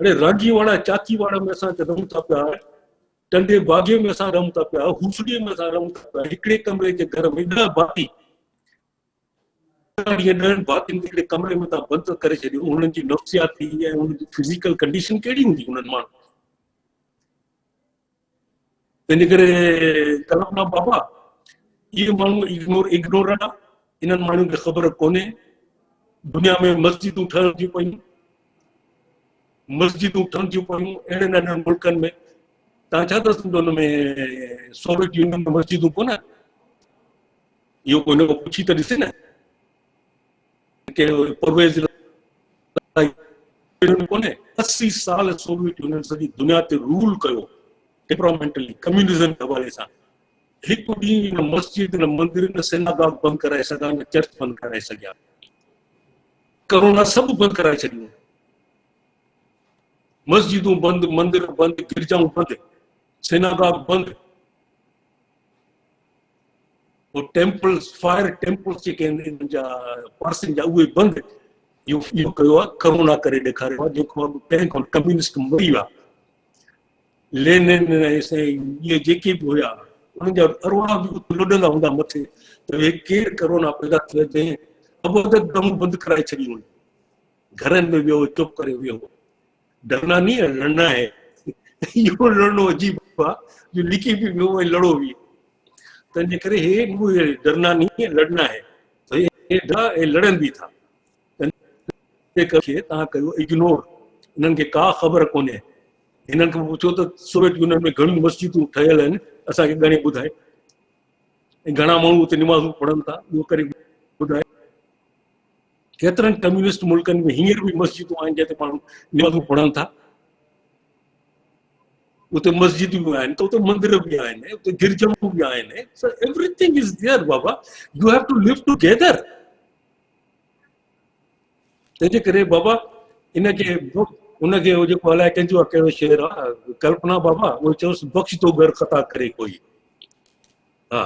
[SPEAKER 3] اڙي راڳي واڙا چاچي واڙا ۾ اسان رهون ٿا پيا، ٽنڊي باگي ۾ اسان رهون ٿا پيا، هوسڙي ۾ اسان رهون ٿا پيا، هڪڙي ڪمري جي گهر ۾ 10 ڀاتي، 10 ڀاتين کي هڪڙي ڪمري ۾ تان بند ڪري ڇڏيو، هنن جي نفسياتي ۽ هنن جي فزيڪل ڪنڊيشن ڪهڙي هوندي انهن ماڻهن؟ تنهنجي ڪري ڪلپنا بابا اهي ماڻهو اگنور اگنورنٽ آ، انهن ماڻهن کي خبر ڪونهي دنيا ۾ مسجدون ٺهن ٿيون پيون، مسجدون ٺهن ٿيون پيون اهڙن اهڙن ملڪن ۾ تان ڇا ٿا سمجهو ان ۾ سوويت يونين ۾ مسجدون ڪونه؟ اهو ڪو هن کان پڇي ته ڏسي نه پرويز ڪونهي. 80 سال سوويت يونين سڄي دنيا تي رول ڪيو ٽيمپرامينٽلي ڪميونزم جي حوالي سان. هڪ ڏينهن نه مسجد نه مندر نه سيناگاگ بند ڪرائي سگهيا نه چرچ بند ڪرائي سگهيا. ڪرونا سڀ بند ڪرائي ڇڏيون، مسجدون بند، مندر بند، گرجائون بند، سيناگاگ بند، پوء ٽيمپلز، فائر ٽيمپلز جيڪي آهن انهن جا پارسين جا اهي بند. اهو اهو ڪيو آهي ڪرونا ڪري ڏيکاريو آهي جيڪو اڳ ڪنهن کان ڪميونسٽ مري ويا، لينن ۽ سائين اهي جيڪي به هيا انهن جا اروڙا به اتي لڏندا هوندا مٿي ته اهي ڪير ڪرونا پيدا ٿيو جنهن عبادت گاهون بند ڪرائي ڇڏيون. گهرن ۾ ويو چپ ڪري ويو. ڊرنا ني لڙنا هي، اهو لڙڻو عجيب آ جو لڪي به ويو ۽ لڙو به. تنهن جي ڪري هي ڊرنا ني لڙنا هي، ته هي ڊرا ۽ لڙن به ٿا. تنهن جي ڪري توهان ڪيو اگنور، انهن کي ڪا خبر ڪونهي. هنن کان پڇو ته سوويت يونين ۾ گهڻيون مسجدون ٺهيل آهن، اسان کي ڳڻي ٻڌائي، ۽ گهڻا ماڻهو اتي نمازون پڙهن ٿا، اهو ڪري ٻڌائي. ڪيترن ڪميونسٽ ملڪن ۾ هينئر به مسجدون آهن جتي ماڻهو نمازون پڙهن ٿا. اتي مسجدون به آهن ته اتي مندر به آهن، اتي گرجائون به آهن. Everything is there Baba, you have to live together. تنهنجي ڪري بابا ان کي ان کي هو جيڪو الائي ڪنهن جو ڪهڙو شعر آ ڪلپنا بابا، اهو چيوس بخش دو گر خطا ڪري ڪوئي، ها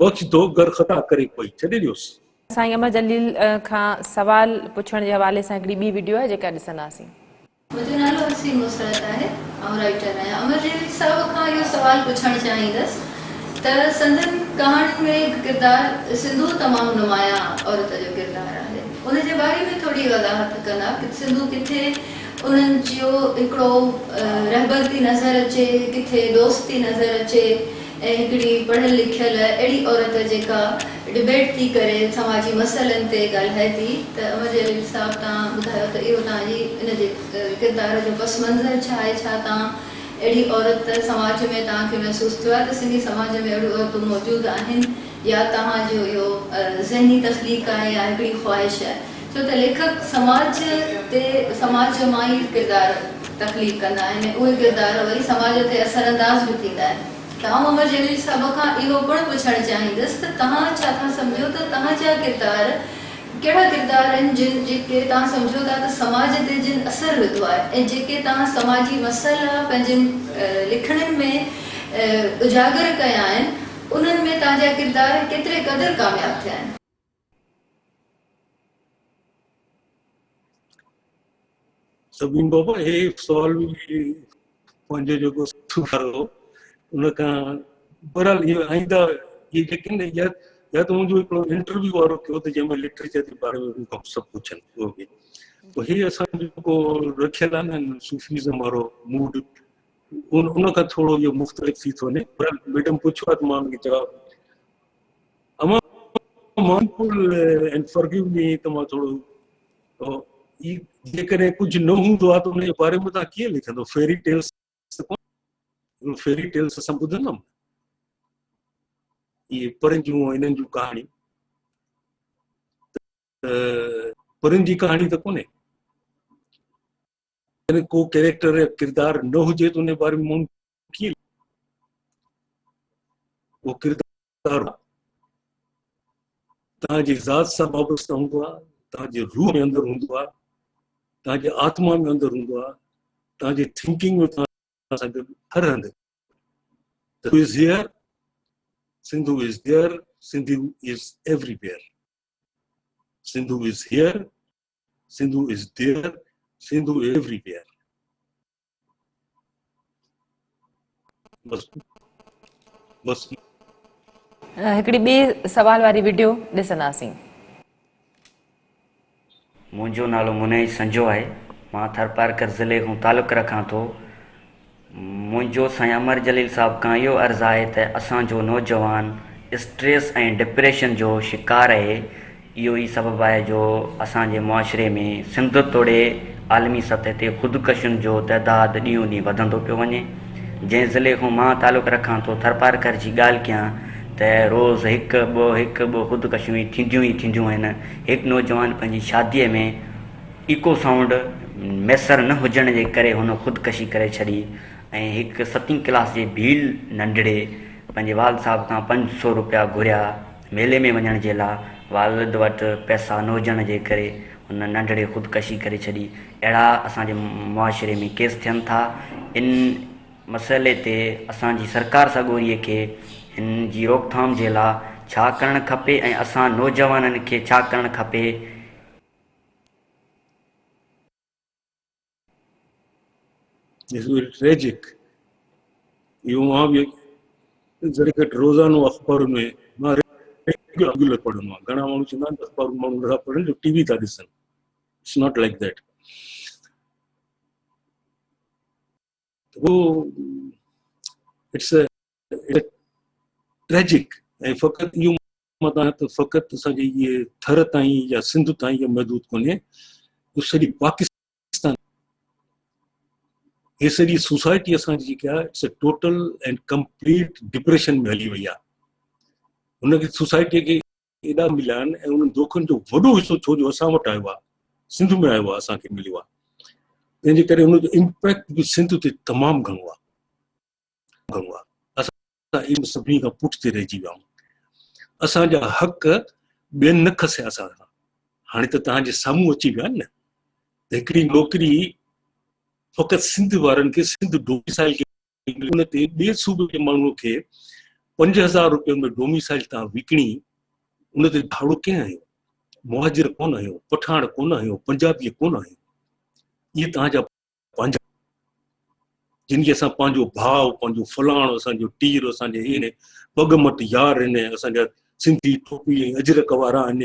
[SPEAKER 3] بخش دو گر خطا ڪري ڪوئي، ڇڏي ڏيوس.
[SPEAKER 1] سائين امر جليل کان سوال پڇڻ جي حوالي سان هڪڙي ٻي وڊيو آهي جيڪا ڏسنداسين.
[SPEAKER 6] منهنجو نالو حسين مسرت آهي، آئون رائيٽر آهيان. امر جليل صاحب کان اهو سوال پڇڻ چاهيندس ته سندن ڪهاڻين ۾ هڪ ڪردار سنڌو تمام نمايان عورت جو ڪردار آهي، ان جي باري ۾ ٿوري وضاحت ڪندا ته سنڌو ڪٿي انهن جو هڪڙو رهبر ٿي نظر اچي، ڪٿي دوست ٿي نظر اچي ۽ هڪڙي پڙهيل لکيل اهڙي عورت جيڪا ڊبيٽ ٿي ڪري سماجي مسئلن تي ڳالهائي ٿي ته امر جليل صاحب توهان ٻڌايو ته اهو توهان جي ان جي ڪردار جو پس منظر ڇا آهي؟ ڇا توهان اهڙي عورت سماج ۾ توهان کي محسوس ٿيو آهي ته سنڌي سماج ۾ اهڙيون عورتون موجود آهن يا توهان جو اهو ذهني تخليق آهي يا هڪڙي خواهش آهي ڇو ته ليکڪ سماج تي سماج مان ئي ڪردار تخليق ڪندا آهن ۽ اهي ڪردار وري سماج تي اثر انداز به ٿيندا آهن ته آئون امر جليل صاحب کان اهو پڻ پڇڻ چاهيندس ته توهان ڇا ٿا سمجهو ته توهان جا ڪردار ڪهڙا ڪردار آهن جن جيڪي توهان سمجهو ٿا ته سماج تي جن اثر وڌو آهي ۽ جيڪي توهان سماجي مسئلا پنهنجين لکڻين ۾ اجاگر ڪيا آهن انهن ۾ توهان جا ڪردار ڪيتري قدر ڪامياب ٿيا آهن؟
[SPEAKER 3] سبين بابا هي سوال به پنهنجو جيڪو سوال هو ان کان بهرحال اهو آئنده اهي جيڪي آهن يا يا ته منهنجو هڪڙو انٽرويو وارو ٿيو ته جنهن ۾ لٽريچر جي باري ۾ مون کان سڀ پڇن اهو به پوء هي اسان جو جيڪو رکيل آهي نه صوفيزم وارو موڊ ان ان کان ٿورو اهو مختلف ٿي ٿو وڃي بهرحال ميڊم پڇيو آهي ته مان ان کي جواب امان مائنڊفل اينڊ فارگيو مي ته مان ٿورو جيڪڏهن ڪجهه نه هوندو آهي ته ان جي باري ۾ توهان ڪيئن لکندو فيري ٽيلس فيري ٽيلس اسان ٻڌندا اهي پرين جون انهن جون ڪهاڻيون ته پرين جي ڪهاڻي ته ڪونهي جڏهن ڪو ڪيريڪٽر يا ڪردار نه هجي ته ان جي باري ۾ ماڻهو ڪيئن اهو ڪردار توهان جي ذات سان وابسته هوندو آهي توهان جي روح ۾ اندر هوندو آهي توهان جي آتما ۾ اندر هوندو آهي توهان جي ٿنڪنگ ۾ توهان سان گڏ هر هنڌ Sindhu is here, Sindhu is there, Sindhu is everywhere. Sindhu is here, Sindhu is there, Sindhu is everywhere. بس بس
[SPEAKER 1] هڪڙي ٻي سوال واري وڊيو ڏسنداسين.
[SPEAKER 7] منهنجو نالو منيش سنجو آهي. مان ٿرپارڪر ضلعي کان تعلق رکان ٿو. منهنجو سائين امر جليل صاحب کان اهو عرض آهي ته اسان جو نوجوان اسٽريس ۽ ڊپريشن جو شڪار اهي. اهو ئي سبب آهي جو اسان جي معاشري ۾ سنڌ توڙي عالمي سطح تي خودڪشين جو تعداد ڏينهون ڏينهن وڌندو پيو وڃي. جنهن ضلعي کان مان تعلق رکان ٿو ٿرپارڪر جي ڳالهه ڪيان ته روز هڪ ٻه هڪ ٻه خودڪشيون ئي ٿينديون ئي ٿينديون آهن. هڪ نوجوان پنهنجي شاديء ۾ ايڪو سائونڊ ميسر نه هجڻ جي ڪري هن خودڪشي ڪري ڇڏي ۽ هڪ ستين ڪلاس جي ڀيل ننڍڙي پنهنجي والد صاحب کان 500 روپيا گهريا ميلي ۾ وڃڻ جي لا والد وٽ پئسا نه هجڻ جي ڪري هن ننڍڙي خودڪشي ڪري ڇڏي. اهڙا اسان جي معاشري ۾ ڪيس ٿين ٿا. ان مسئلي تي اسان جي سرڪار سڳوريء کي هن جي روڪٿام جي لا ڇا ڪرڻ کپي ۽ اسان نوجوانن کي ڇا ڪرڻ کپي؟
[SPEAKER 3] It's very tragic. اهو مان به ذري گهٽ روزانو اخبارن ۾ مان ريگيولر پڙهندو آهيان. گهڻا ماڻهو چوندا آهن ته اخبارون ماڻهو نٿا پڙهن جو ٽي وي ٿا ڏسن. It's not like that. هو it's tragic ۽ فقط اهو متان ته فقط اسان جي اهي ٿر تائين يا سنڌ تائين اهو محدود ڪونهي، اهو سڄي پاڪستان هي سڄي سوسائٽي اسان جي جيڪا آهي it's a total and complete depression ۾ هلي وئي آهي. هن کي سوسائٽي کي ايڏا مليا آهن ۽ انهن دوکن جو وڏو حصو ڇو جو اسان وٽ آيو آهي، سنڌ ۾ آيو آهي، اسان کي مليو آهي، تنهن جي ڪري ان جو امپيڪٽ به سنڌ تي تمام گهڻو آهي. گهڻو آهي. اسان علم سڀني کان پٺتي رهجي ويا آهيون. اسان جا حق ٻين نه کسيا اسان کان. هاڻي ته توهان جي سامهون اچي ويا آهن نه ته هڪڙي نوڪري فقط سنڌ وارن کي سنڌ ڊوميسائل کي ان تي ٻئي صوبي جي ماڻهوء کي 5000 روپين ۾ ڊوميسائل تان وڪڻي ان تي ڌاڙو ڪنهن هنيو؟ مهاجر ڪونه هنيو، پٺاڻ ڪونه هنيو، پنجابيء ڪونه هنيو. اهي توهان جا پنهنجا جن کي اسان پنهنجو ڀاء، پنهنجو فلاڻو، اسان جو ٽير، اسان جي هن پڳ مٽ يار هن اسان جا سنڌي ٽوپي ۽ اجرڪ وارا آهن.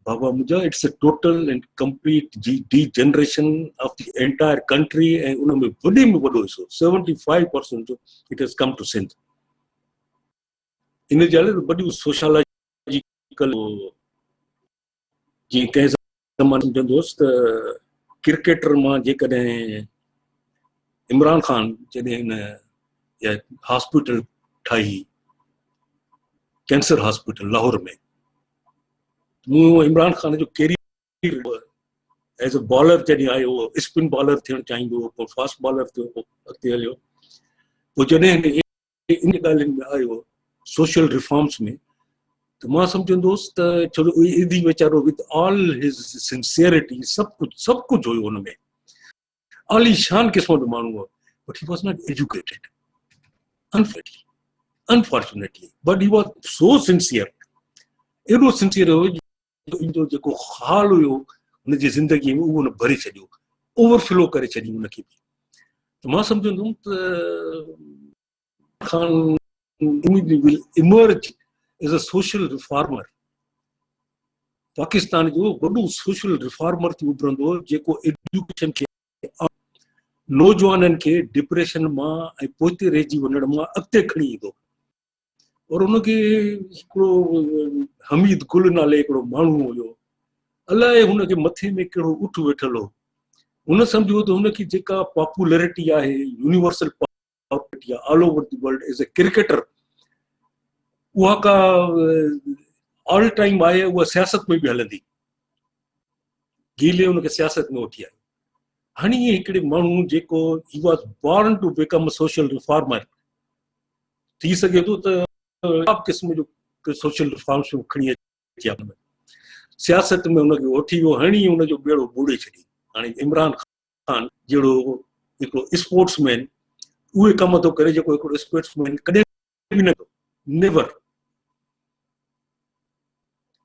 [SPEAKER 3] بابا منهنجا it's a total and complete degeneration of the entire country ۽ ان ۾ وڏي ۾ وڏو حصو 75% جو it has come to Sindh. ان جي لاء وڏيون سوشالاجيڪل جيئن ڪنهن زماني ۾ چوندو هوس ته ڪرڪيٽر مان جيڪڏهن عمران خان جڏهن هن اها هاسپيٽل ٺاهي ڪينسر هاسپيٽل لاهور ۾ مون عمران خان جو ڪيريئر ايز اي بالر جڏهن آيو اسپن بالر ٿيڻ چاهيندو هو پوء فاسٽ بالر ٿيو پوء اڳتي هليو پوء جڏهن ان ڳالهين ۾ آيو سوشل ريفارمس ۾ ته مان سمجهندو هوس ته ڇو جو ايڌي ويچارو وٿ آل his sincerity سڀ ڪجهه سڀ ڪجهه هيو هن ۾ عالي شان قسم جو ماڻهو هو but he was not educated unfortunately unfortunately but he was so sincere ايڏو سنسيئر هو جو ان جو جيڪو خال هيو هن جي زندگي ۾ اهو هن ڀري ڇڏيو اوور فلو ڪري ڇڏي ان کي به ته مان سمجهندو هوم ته Khan will emerge as a social reformer Pakistan جو وڏو سوشل ريفارمر ٿي اڀرندو جيڪو ايجوڪيشن کي نوجوانن کي ڊپريشن مان ۽ پوئتي رهجي وڃڻ مان اڳتي کڻي ايندو اور ان کي هڪڙو حميد گل نالي هڪڙو ماڻهو هيو الائي هن کي مٿي ۾ ڪهڙو اٺ ويٺل هو هن سمجهيو ته هن کي جيڪا پاپولرٽي آهي يونيورسل پاپولرٽي آهي all over the world as a cricketer اها ڪا آل ٽائيم آهي اها سياست ۾ به هلندي گيلي ان کي سياست ۾ وٺي آيو هڻي هڪڙي ماڻهو جيڪو he was born to become social reformer ٿي سگهي ٿو ته قسم جو سوشل ريفارمس کڻي اچي سياست ۾ ان کي وٺي ويو هڻي ان جو ٻيڙو ٻوڙي ڇڏي هاڻي عمران خان جهڙو هڪڙو اسپورٽس مين اهي ڪم ٿو ڪري جيڪو هڪڙو اسپورٽس مين ڪڏهن به نه ڪيو نيور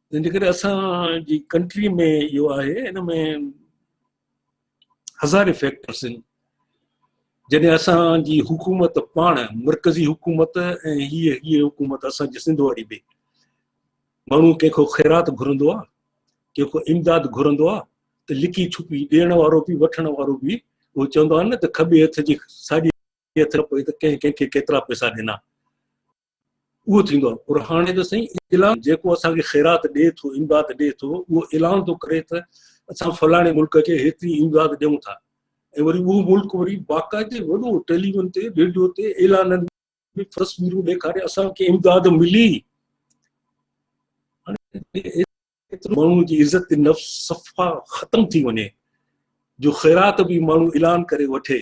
[SPEAKER 3] تنهن جي ڪري اسان جي ڪنٽري ۾ اهو آهي ان ۾ هزارين فيڪٽرس آهن جڏهن اسان جي حڪومت پاڻ مرڪزي حڪومت ۽ هيء هيء حڪومت اسان جي سنڌ واري به ماڻهو ڪنهن کان خيرات گهرندو آهي ڪنهن کان امداد گهرندو آهي ته لڪي ڇپي ڏيڻ وارو به وٺڻ وارو به اهو چوندو آهي نه ته کٻي هٿ جي ساڄي هٿ نه پوي ته ڪنهن ڪنهن کي ڪيترا پئسا ڏنا اهو ٿيندو آهي پر هاڻي ته سائين اعلان جيڪو اسان کي خيرات ڏئي ٿو امداد ڏئي ٿو اهو اعلان ٿو ڪري ته اسان فلاڻي ملڪ کي هيتري امداد ڏيون ٿا ۽ وري اهو ملڪ وري باقاعدي وڏو ٽيليوزن تي ريڊيو تي اعلانن ۾ تصويرون ڏيکاري اسان کي امداد ملي هاڻي ايترو ماڻهو جي عزت نفس صفا ختم ٿي وڃي جو خيرات به ماڻهو اعلان ڪري وٺي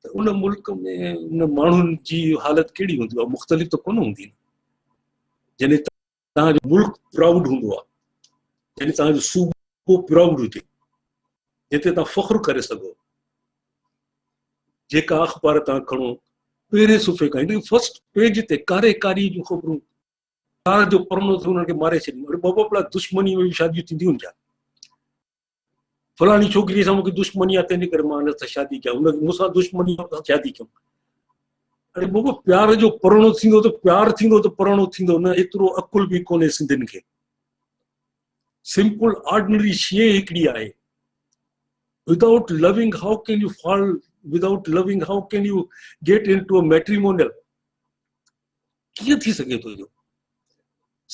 [SPEAKER 3] ته ان ملڪ ۾ ان ماڻهن جي حالت ڪهڙي هوندي اها مختلف ته ڪونه هوندي نه جڏهن توهان جو ملڪ پرائوڊ هوندو آهي جڏهن توهان جو صوبو پرائوڊ هجي جتي توهان فخر ڪري سگهو جيڪا اخبار توهان کڻو پهرين صفحي کان فرسٽ پيج تي ڪاري ڪاري جون خبرون پيار جو پرڻو ٿيو انهن کي ماري ڇڏيون اڙي بابا پلا دشمني ۾ به شاديون ٿينديون ڇا فلاڻي ڇوڪري سان مونکي دشمني آ تنهن ڪري مان هن سان شادي ڪيان هن مون سان دشمني آ سان شادي ڪيم اڙي بابا پيار جو پرڻو ٿيندو ته پيار ٿيندو ته پرڻو ٿيندو نه ايترو عقل به ڪونهي سنڌين کي سمپل آرڊنري شيء هڪڙي آهي without loving how can you fall without loving how can you get into a matrimonial ڪيئن ٿي سگهي ٿو اهو؟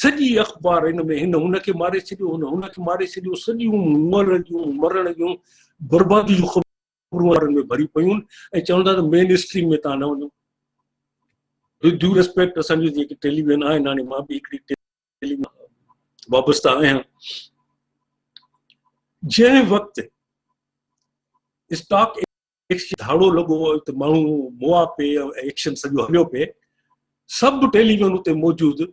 [SPEAKER 3] سڄي اخبار ان ۾ هن هن کي ماري ڇڏيو، هن هن کي ماري ڇڏيو، سڄيون مرڻ جون مرڻ جون بربادي جون خبرون اخبارن ۾ ڀريون پيون ۽ چون ٿا ته مين اسٽريم ۾ تان نه وڃو. وٿ ڊيو ريسپيڪٽ اسان جون جيڪي ٽيليويزن آهن هاڻي مان به هڪڙي ٽيليويزن وابسته آهيان جنهن وقت اسٽاڪ ايڪسچينج ڌاڙو لڳو ته ماڻهو مئا پي ايڪشن سڄو هليو پي سڀ ٽيليويزن اتي موجود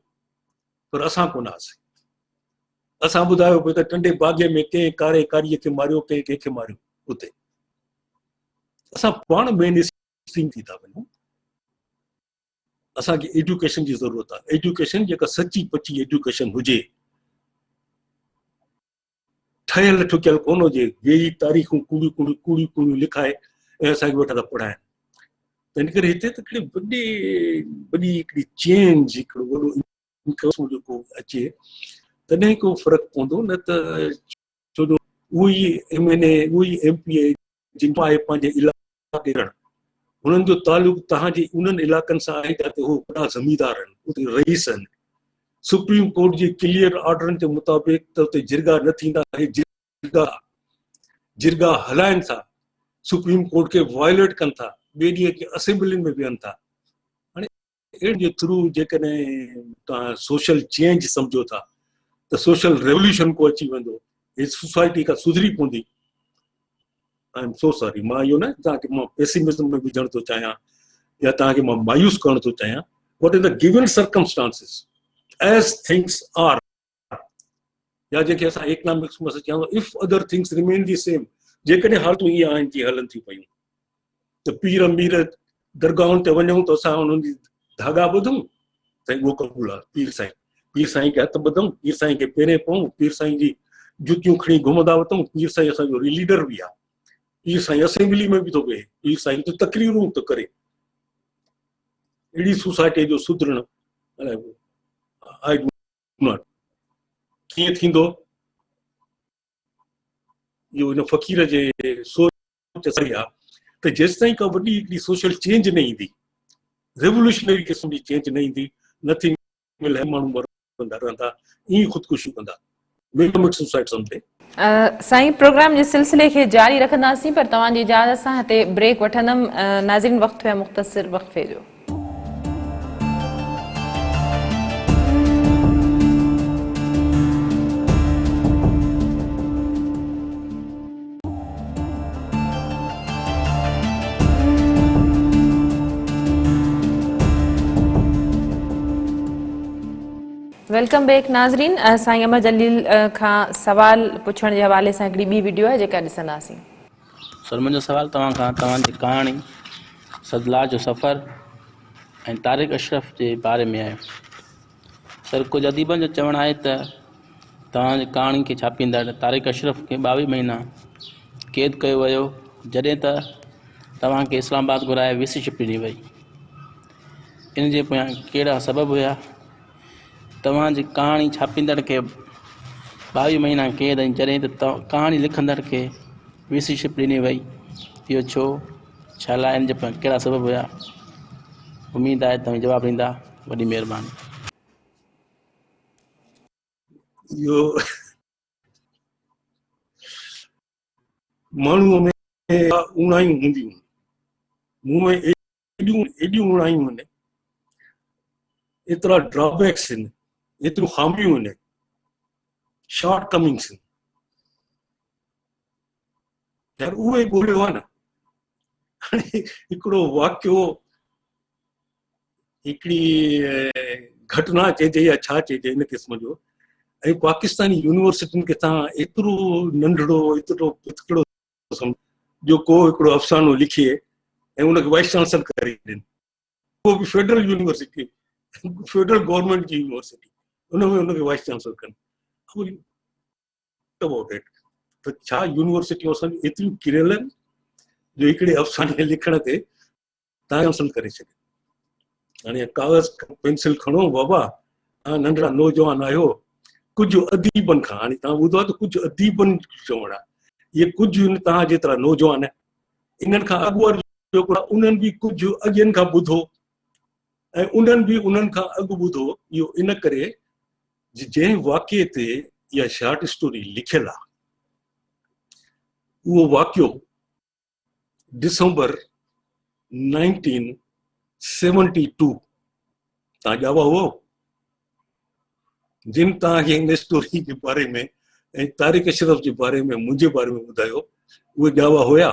[SPEAKER 3] پر اسان ڪونه هئاسين اسان ٻڌايو پي ته ٽنڊي باگي ۾ ڪنهن ڪاري ڪاري کي ماريو ڪنهن ڪنهن کي ماريو اتي اسان پاڻ مين اسٽريم ٿي ٿا وڃون اسان کي ايجوڪيشن جي ضرورت آهي ايجوڪيشن جيڪا سچي پچي ايجوڪيشن هجي ٺهيل ٺڪيل ڪونه هجي، ويهي تاريخون ڪوڙيون ڪوڙيون ڪوڙيون ڪوڙيون لکائي ۽ اسان کي ويٺا ٿا پڙهائن. تنهن ڪري هتي ته هڪڙي وڏي وڏي هڪڙي چينج هڪڙو وڏو انقلاب جيڪو اچي تڏهن ڪو فرق پوندو نه ته ڇو جو اهو ئي ايم اين اي اهو ئي ايم پي اي جن جو آهي پنهنجي علائقي ڪرڻ هنن جو تعلق توهان جي انهن علائقن سان آهي جاتي هو وڏا زميندار آهن اتي رئيس آهن سپريم ڪورٽ جي ڪليئر آرڊرن جي مطابق ته اتي جرڳا نه ٿيندا هي جرڳا جرڳا هلائن ٿا. سپريم ڪورٽ کي وائليٽ ڪن ٿا، ٻئي ڏينهن اچي اسيمبلين ۾ ويهن ٿا. هاڻي اهڙي جي ٿرو جيڪڏهن توهان سوشل چينج سمجهو ٿا ته سوشل ريوليوشن ڪو اچي ويندو، هي سوسائٽي ڪا سڌري پوندي. I am so ساري، مان اهو نه توهان کي مان پيسيمزم ۾ وجهڻ ٿو چاهيان يا توهان کي مان مايوس ڪرڻ ٿو چاهيان، but in the given circumstances as things are, يا جنهن کي اسان ايڪنامڪس ۾ اسان چئون if other things remain the same, جيڪڏهن حالتون ائين آهن جيئن هلن ٿيون پيون ته پير مير درگاهن تي وڃون ته اسان انهن جي ڌاڳا ٻڌون، سائين اهو قبول آهي، پير سائين پير سائين کي هٿ ٻڌون، پير سائين کي پيرين پئون، پير سائين جي جتيون کڻي گهمندا وتون، پير سائين اسان جو ليڊر به آهي، پير سائين اسيمبلي ۾ به ٿو ويهي، پير سائين ته تقريرون ٿو ڪري. اهڙي سوسائٽي جو سڌرڻ آء not ڪيئن ٿيندو، اهو ان فقير جي سوچ صحيح آهي ته جيستائين ڪا وڏي هڪڙي سوشل چينج نه ايندي، ريولوشنري قسم جي چينج نه ايندي، نٿنگ ول هيپن، ماڻهو مرندا رهندا، ائين خودڪشيون ڪندا، ويل ڪمٽ سوسائيڊ سم ڊي.
[SPEAKER 1] سائين پروگرام جي سلسلي کي جاري رکنداسين پر توهان جي اجازت سان هتي بريڪ وٺندم. ناظرين وقت ٿيو آهي مختصر وقفي جو. Welcome back ناظرين سائين امر جليل کان سوال پڇڻ جي حوالي سان هڪڙي ٻي وڊيو آهي جيڪا ڏسنداسين.
[SPEAKER 8] سر منهنجو سوال توهان کان توهان جي ڪهاڻي سدلا جو سفر ۽ طارق اشرف جي باري ۾ آهي سر ڪجهه اديبن جو چوڻ آهي ته توهان جي ڪهاڻي کي ڇاپيندڙ طارق اشرف کي 22 مهينا قيد ڪيو ويو جڏهن ته توهان کي اسلام آباد گهرائي وي سي شپ ڏني وئي ان جي پويان ڪهڙا سبب هيا توهان جي ڪهاڻي ڇاپيندڙ کي 22 مهينا قيد ۽ جڏهن ته ڪهاڻي لکندڙ کي وي سي شپ ڏني وئي اهو ڇو ڇا لاء ان جا ڪهڙا سبب هيا اميد آهي توهين جواب ڏيندا وڏي مهرباني.
[SPEAKER 3] اهو ماڻهوء ۾ اوڻايون هونديون مون ۾ ايڏيون ايڏيون اوڻايون آهن، ايترا ڊرابيڪس آهن، ايتريون خاميون آهن، شارٽ ڪمنگس آهن، يار اهي ڳوليو آهي نه. هاڻي هڪڙو واقعو، هڪڙي گهٽنا چئجي يا ڇا چئجي ان قسم جو، ۽ پاڪستاني يونيورسٽين کي تان ايترو ننڍڙو ايترو پتڪڙو جو ڪو هڪڙو افسانو لکي ۽ ان کي وائيس چانسلر ڪري ڏين، اهو به فيڊرل يونيورسٽي، فيڊرل گورنمينٽ جي يونيورسٽي، ان ۾ ان کي وائيس چانسلر ڪن. ابائوٽ it ته ڇا يونيورسٽيون اسان جون ايتريون ڪريل آهن جو هڪڙي افساني لکڻ تي تان ڪري ڇڏي. هاڻي ڪاغذ پينسل کڻو بابا، توهان ننڍڙا نوجوان آهيو، ڪجهه اديبن کان هاڻي توهان ٻڌو آهي ته ڪجهه اديبن جو چوڻ آهي، اهي ڪجهه ان توهان جيترا نوجوان انهن کان اڳ وارو جيڪو آهي انهن به ڪجهه اڳين کان ٻڌو ۽ انهن به انهن کان اڳ ٻڌو. اهو ان ڪري جنهن واقعي تي اها شارٽ اسٽوري لکيل آهي اهو واقعو ڊسمبر 1972 تان ڄاوا هئو، جن توهان کي هن اسٽوري جي باري ۾ ۽ طارق اشرف جي باري ۾ منهنجي باري ۾ ٻڌايو، اهي ڄاوا هيا؟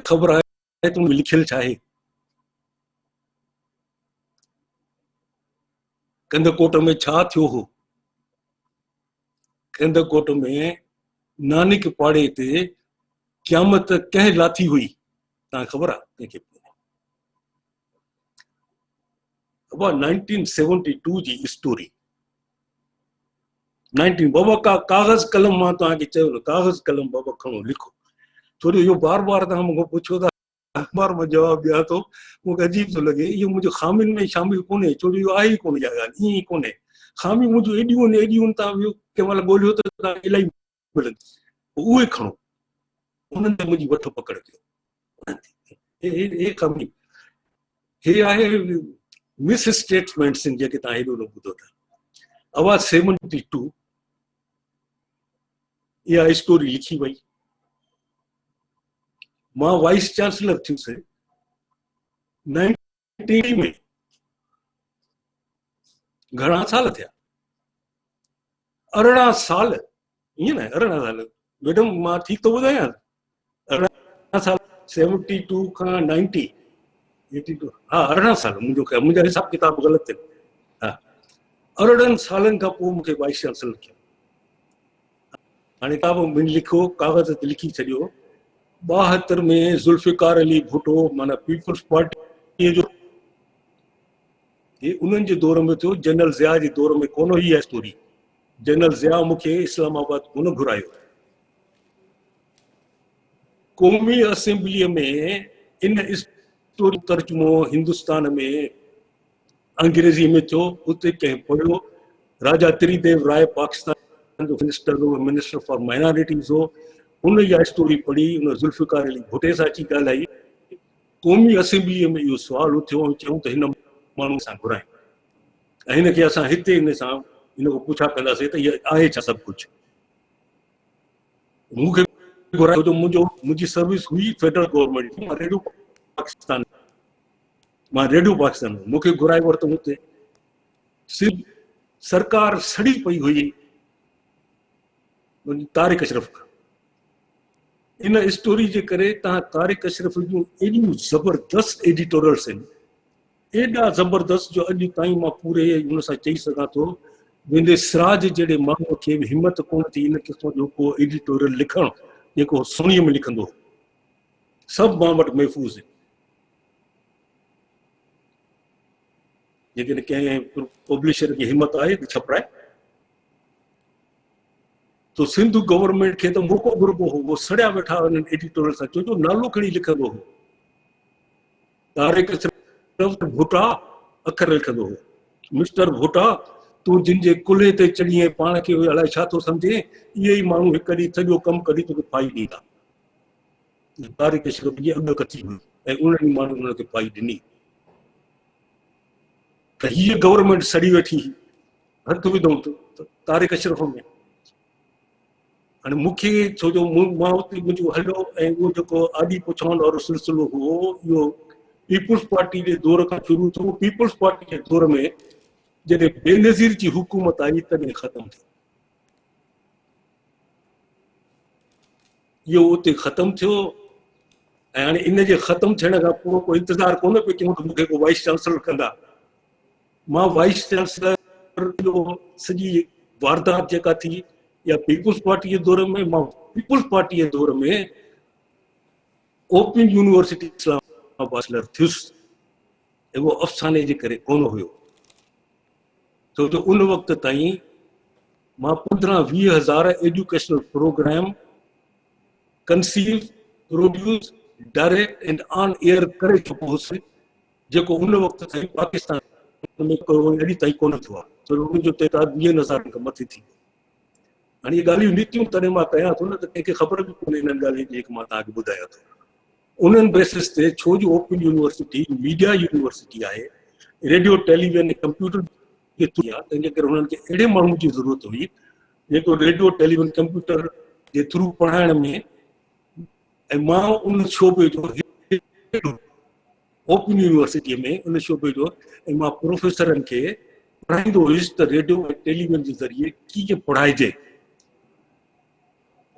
[SPEAKER 3] خبر آهي ته لکيل ڇا آهي؟ ڪنڌڪوٽ ۾ ڇا ٿيو هو؟ ڪنڌڪوٽ ۾ نانڪ پاڙي تي قيامت ڪنهن لاٿي هئي؟ توهان کي خبر آهي؟ ڪنهن کي به ڪونهي. ابا 1972 جي اسٽوري 19 بابا ڪا ڪاغذ قلم مان توهان کي چيو نه ڪاغذ قلم بابا کڻو لکو، ڇو جو اهو بار بار توهان مون کان پڇو ٿا، بار مان جواب ڏيان ٿو، مون کي عجيب ٿو لڳي. اهو منهنجو خامين ۾ شامل ڪونهي، ڇو جو اهو آهي ئي ڪونه اها ڳالهه ائين ئي ڪونهي. خاميون منهنجون ايڏيون آهن ايڏيون آهن، توهان ويو ڪنهن مهل ڳولهيو ته توهان کي الاهي ملنديون. پوء اهي کڻو، انهن تي منهنجي وٺ پڪڙ ڪيو. هي هي خامي هي آهي مس اسٽيٽمينٽس آهن جيڪي توهان هيڏو نه ٻڌو ٿا. اوا 72 اها اسٽوري لکي وئي. مان وائيس چانسلر ٿيس 90 ۾، گهڻا سال ٿيا؟ 18 سال، ائين نه 18 سال ميڊم، مان ٺيڪ ٿو ٻڌايان؟ 18 سال، 72 کان 90، 82، ها 18 سال. منهنجو خيال، منهنجا حساب ڪتاب غلط آهن. ها، 18 سالن کان پوء مونکي وائيس چانسلر ڪيو. هاڻي ڪتاب مون لکيو، ڪاغذ تي لکي ڇڏيو. 72 ۾ ذوالفقار علي ڀٽو معنيٰ پيپلز پارٽيء جو، هي انهن جي دور ۾ ٿيو، جنرل ضياء جي دور ۾ ڪونه هئي اها اسٽوري. جنرل ضياء مون کي اسلام آباد ڪونه گهرايو. قومي اسيمبليء ۾ ان اسٽوري جو ترجمو هندستان ۾ انگريزيء ۾ ٿيو، اتي ڪنهن پڙهيو. راجا تري ديو راء پاڪستان جو منسٽر هو، منسٽر فار مائنارٽيز هو، هن اها اسٽوري پڙهي، ان ذوالفقار علي ڀٽي سان اچي ڳالهائي. قومي اسيمبليء ۾ اهو سوال اٿيو ۽ چيائون ته هن ماڻهوء سان گهرائين ۽ هن کي اسان هتي هن سان هن کان پڇا ڪنداسين ته هيء آهي ڇا سڀ ڪجهه. مون کي گهرايو جو منهنجو منهنجي سروس هئي فيڊرل گورنمينٽ جي، مان ريڊيو پاڪستان، مان ريڊيو پاڪستان، مون کي گهرائي ورتو. هتي سنڌ سرڪار سڙي پئي هئي طارق اشرف کان ان اسٽوري جي ڪري. تان طارق اشرف جون ايڏيون زبردست ايڊيٽوريلس آهن، ايڏا زبردست جو اڄ تائين مان پوري ان سان چئي سگهان ٿو، ويندي سراج جهڙي ماڻهوء کي به همت ڪونه ٿي ان قسم جو ڪو ايڊيٽوريل لکڻ جيڪو هو سهڻيء ۾ لکندو هو. سڀ مان وٽ محفوظ آهن. جيڪڏهن ڪنهن پبلشر کي همت آهي ته ڇپرائي. تو سنڌ گورنمينٽ کي ته موقعو گهربو هو، هو سڙيا ويٺا انهن ايڊيٽوريل سان، ڇو جو نالو کڻي لکندو هو. طارق اشرف ڀٽا اکر لکندو هو، مسٽر ڀٽا، تون جن جي ڪلهي تي چڙهين ۽ پاڻ کي الائي ڇا ٿو سمجهين، اهي ئي ماڻهو هڪ ڏينهن سڄو ڪم ڪڍي توکي ڦاهي ڏيندا. طارق اشرف جي اڳڪٿي هئي ۽ انهن ئي ماڻهن ان کي ڦاهي ڏني ته هيء گورنمينٽ سڙي ويٺي هئي. هٿ وڌو طارق اشرف ۾. هاڻي مون کي ڇو جو مان اتي منهنجو هليو ۽ اهو جيڪو آڏي پڇائڻ وارو سلسلو هو، اهو پيپلز پارٽي جي دور کان شروع ٿيو. پيپلز پارٽي جي دور ۾ جڏهن بينظير جي حڪومت آئي تڏهن ختم ٿيو. اهو اتي ختم ٿيو ۽ هاڻي ان جي ختم ٿيڻ کان پوء ڪو انتظار ڪونه پيو ڪيون ته مون کي ڪو وائيس چانسلر ڪندا. مان وائيس چانسلر جو سڄي واردات جيڪا ٿي يا پيپلز پارٽي جي دور ۾، مان پيپلز پارٽي جي دور ۾ اوپن يونيورسٽي اسلام آباد چانسلر ٿيس ۽ اهو افساني جي ڪري ڪونه هيو، ڇو جو ان وقت تائين مان 15 20 هزار educational programme conceive, produce, direct and on air ڪري چڪو هوس، جيڪو ان وقت تائين پاڪستان ۾ اڄ تائين ڪونه ٿيو آهي، ڇو جو ان جو تعداد 20 هزارن کان مٿي ٿي ويو. هاڻي اهي ڳالهيون نڪتيون تڏهن مان ڪيان ٿو، نه ته ڪنهن کي خبر به ڪونهي انهن ڳالهين جي جيڪي مان توهان کي ٻڌايان ٿو. انهن بيسس تي ڇو جو اوپن يونيورسٽي ميڊيا يونيورسٽي آهي، ريڊيو، ٽيليويزن ۽ ڪمپيوٽر جي ٿرو آهي، تنهن جي ڪري هنن کي اهڙي ماڻهو جي ضرورت هئي جيڪو ريڊيو، ٽيليويزن، ڪمپيوٽر جي ٿرو پڙهائڻ ۾، ۽ مان ان شعبي جو هيڊ اوپن يونيورسٽيء ۾ ان شعبي جو، ۽ مان پروفيسرن کي پڙهائيندو هيس ته ريڊيو ۽ ٽيليويزن جي ذريعي ڪيئن پڙهائجي.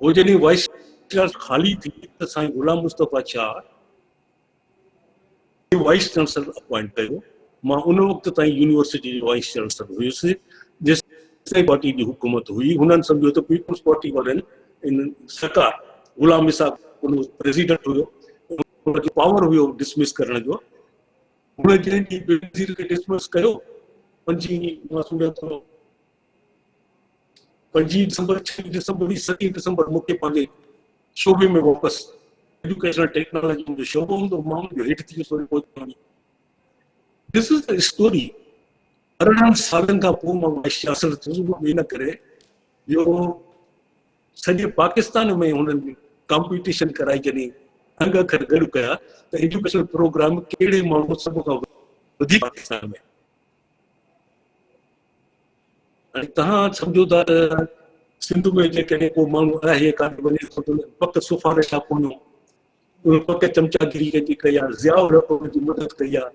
[SPEAKER 3] پوء جڏهن وائيس چانسلر خالي ٿي ته سائين غلام مصطفيٰ شاهه کي وائيس چانسلر اپوائنٽ ڪيو. مان ان وقت تائين يونيورسٽي جو وائيس چانسلر هيس جيستائين پارٽي جي حڪومت هئي. هنن سمجهيو ته پيپلز پارٽي وارن ان سرڪار، غلام اسحاق ان وقت پريزيڊنٽ هيو، هن کي پاور هيو ڊسمس ڪرڻ جو. هن جنهن ڏينهن بينظير کي ڊسمس ڪيو، پنجين مان سمجهان ٿو 5 ڊسمبر، 6 ڊسمبر، 7 ڊسمبر، مون کي پنهنجي شعبي ۾ واپس، ايجوڪيشنل ٽيڪنالاجي منهنجو شعبو هوندو، مان ان جو هيٺ ٿي ويس وري پوء. دس از the story. 18 سالن کان پوء مان وائيس چانسلر ٿيس، اهو به ان ڪري جو سڄي پاڪستان ۾ هنن ڪامپيٽيشن ڪرائي، جڏهن انگ اکر گڏ ڪيا ته ايجوڪيشنل پروگرام ڪهڙي ماڻهو سڀ کان وڌيڪ پاڪستان ۾. هاڻي توهان سمجهو ٿا ته سنڌ ۾ جيڪڏهن ڪو ماڻهو آهي ڪاڏي وڃي ٿو ته پڪ سفارش آ پويون اهي پڪ چمچاگيري ڪنهن جي ڪئي آ، ضياء الحق ان جي مدد ڪئي آ،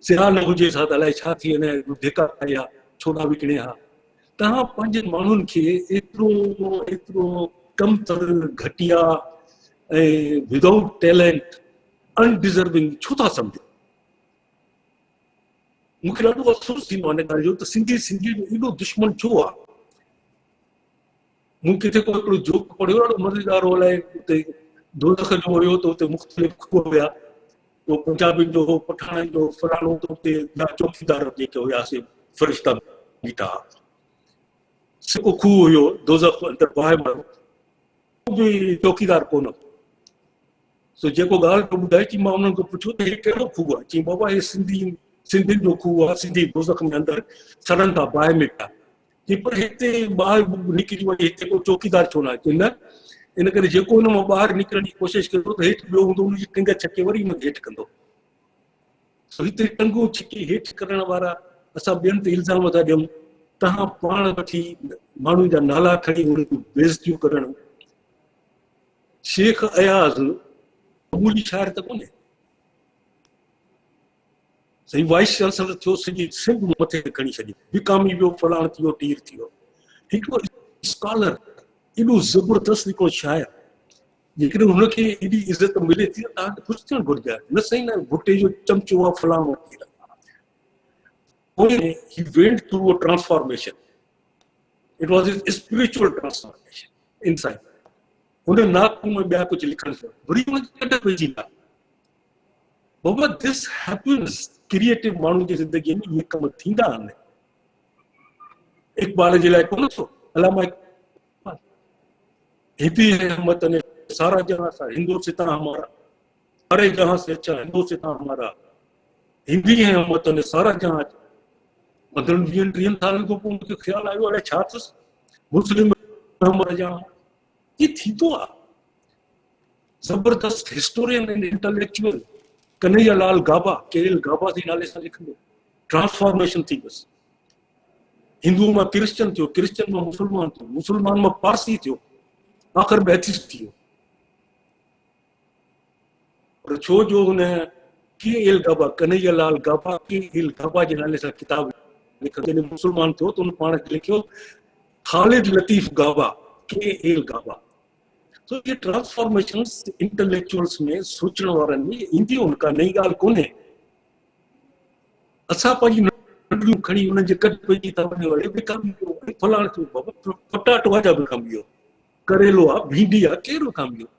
[SPEAKER 3] ضياء نه هجيس ها ته الائي ڇا ٿي وڃي ها، ڌڪا کائي ها، ڇولا وڪڻي ها. توهان پنهنجن ماڻهن کي ايترو ايترو ڪمتر، گهٽيا ۽ ودائوٽ ٽيلنٽ، ان ڊزرونگ ڇو ٿا سمجهو؟ مون کي ڏاڍو افسوس ٿيندو آهي ان ڳالهه جو ته سنڌي سنڌيء جو ايڏو دشمن ڇو آهي؟ مون ڪٿي ڪو هڪڙو جوڪ پڙهيو ڏاڍو مزيدار هو الائي اتي دوزخ جو هيو ته اتي مختلف کوهه هيا ڪو پنجابين جو هو پٺاڻن جو فلاڻو ته اتي ٻيا چوڪيدار جيڪي هيا سي فرشتا بيٺا ها سڪو کوهه هيو دوزخ اندر باهه وارو ڪو به چوڪيدار ڪونه هو سو جيڪو ڳالهه پيو ٻڌائي چي مان انهن کان پڇيو ته هي ڪهڙو کوهه آهي؟ چيائين بابا هي سنڌي سنڌين جو کوهه آهي، سنڌي دوزخ ۾ اندر سڙن ٿا باهه ۾ پيا. چيائين پر هتي باهه نڪري وڃي هتي ڪو چوڪيدار ڇو ناهي؟ چيائين نه ان ڪري جيڪو ان مان ٻاهر نڪرڻ جي ڪوشش ڪندو ته هيٺ ٻيو هوندو ان جي ٽنگ ڇڪي وري ان کي هيٺ ڪندو. سو هتي ٽنگون ڇڪي هيٺ ڪرڻ وارا اسان ٻين تي الزام ٿا ڏيون، توهان پاڻ وٺي ماڻهن جا نالا کڻي انهن جون بيعزتيون ڪرڻ. شيخ اياز معمولي شاعر ته ڪونهي. سائين وائيس چانسلر ٿيو سڄي سنڌ مٿي تي کڻي ڇڏي، وڪامي ويو، فلاڻ ٿي ويو، ٽير ٿي ويو. هڪڙو اسڪالر ايڏو زبردست هڪڙو شاعر جيڪڏهن هن کي ايڏي عزت ملي ٿي ته توهان کي خوش ٿيڻ گهرجي. نه سائين نه ڀٽي جو چمچو آ فلاڻو ٽير آ. پوء he went through a transformation. It was his spiritual transformation inside. هن ناڪ ۾ ٻيا ڪجهه لکڻ شروع وري هن جي ڪڍ پئجي ويا. بابا this happens creative ماڻهو جي زندگي ۾ اهي ڪم ٿيندا آهن. اقبال جي لاء ڪونه ٿيو علامه اقبال هندي هي هم وطن سارا جهان سا هندو ستان همارا ساري جهان سي اچھا هندو ستان همارا هندي هي هم وطن سارا جهان اچھا 15 ويهن ٽيهن سالن کان پوء مون کي خيال آيو الائي ڇا اٿس مسلم همارا جهان هي ٿيندو آ زبردست historian and intellectual Kanhaiya Lal Gaba K L Gaba جي نالي سان لکندو ٽرانسفارميشن ٿي ويس هندو مان ڪرسچن ٿيو ڪرسچن مان مسلمان ٿيو مسلمان مان پارسي ٿيو آخر ۾ ايٿسٽ ٿي ويو پر ڇو جو هن K L Gaba Kanhaiya Lal Gaba K L Gaba جي نالي سان ڪتاب لکيو جڏهن مسلمان ٿيو ته هن پاڻ کي لکيو خالد لطيف گابا ڪي ايل گابا سو اهي ٽرانسفارميشنس انٽليڪچوئلس ۾ سوچڻ وارن ۾ اينديون آهن ڪا نئين ڳالهه ڪونهي اسان پنهنجي ننڍڙيون کڻي انهن جي ڪڍ پئجي ٿا وڃون اڙي وڪامي ويو اڙي فلاڻ ٿيو بابا پٽاٽو آ جا وڪامي ويو ڪريلو آ ڀينڊي آ ڪير وڪامي ويو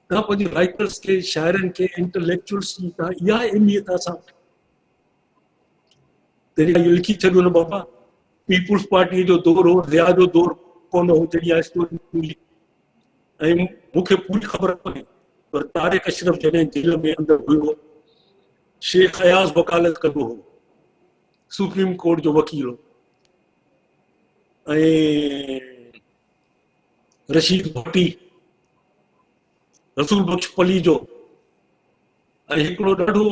[SPEAKER 3] توهان پنهنجي رائٽرس کي شاعرن کي انٽليڪچوئلس جي توهان اها اهميت اسان تنهن اهو لکي ڇڏيو نه بابا پيپلز پارٽي جو دور هو ضياء جو دور ڪونه هو جڏهن اها اسٽوري ملي ۽ مون کي پوري خبر ڪونهي پر طارق اشرف جڏهن جيل ۾ اندر هيو شيخ اياز وڪالت ڪندو هو سپريم ڪورٽ جو وڪيل هو ۽ رشيد ڀٽي رسول بخش پليجو ۽ هڪڙو ڏاڍو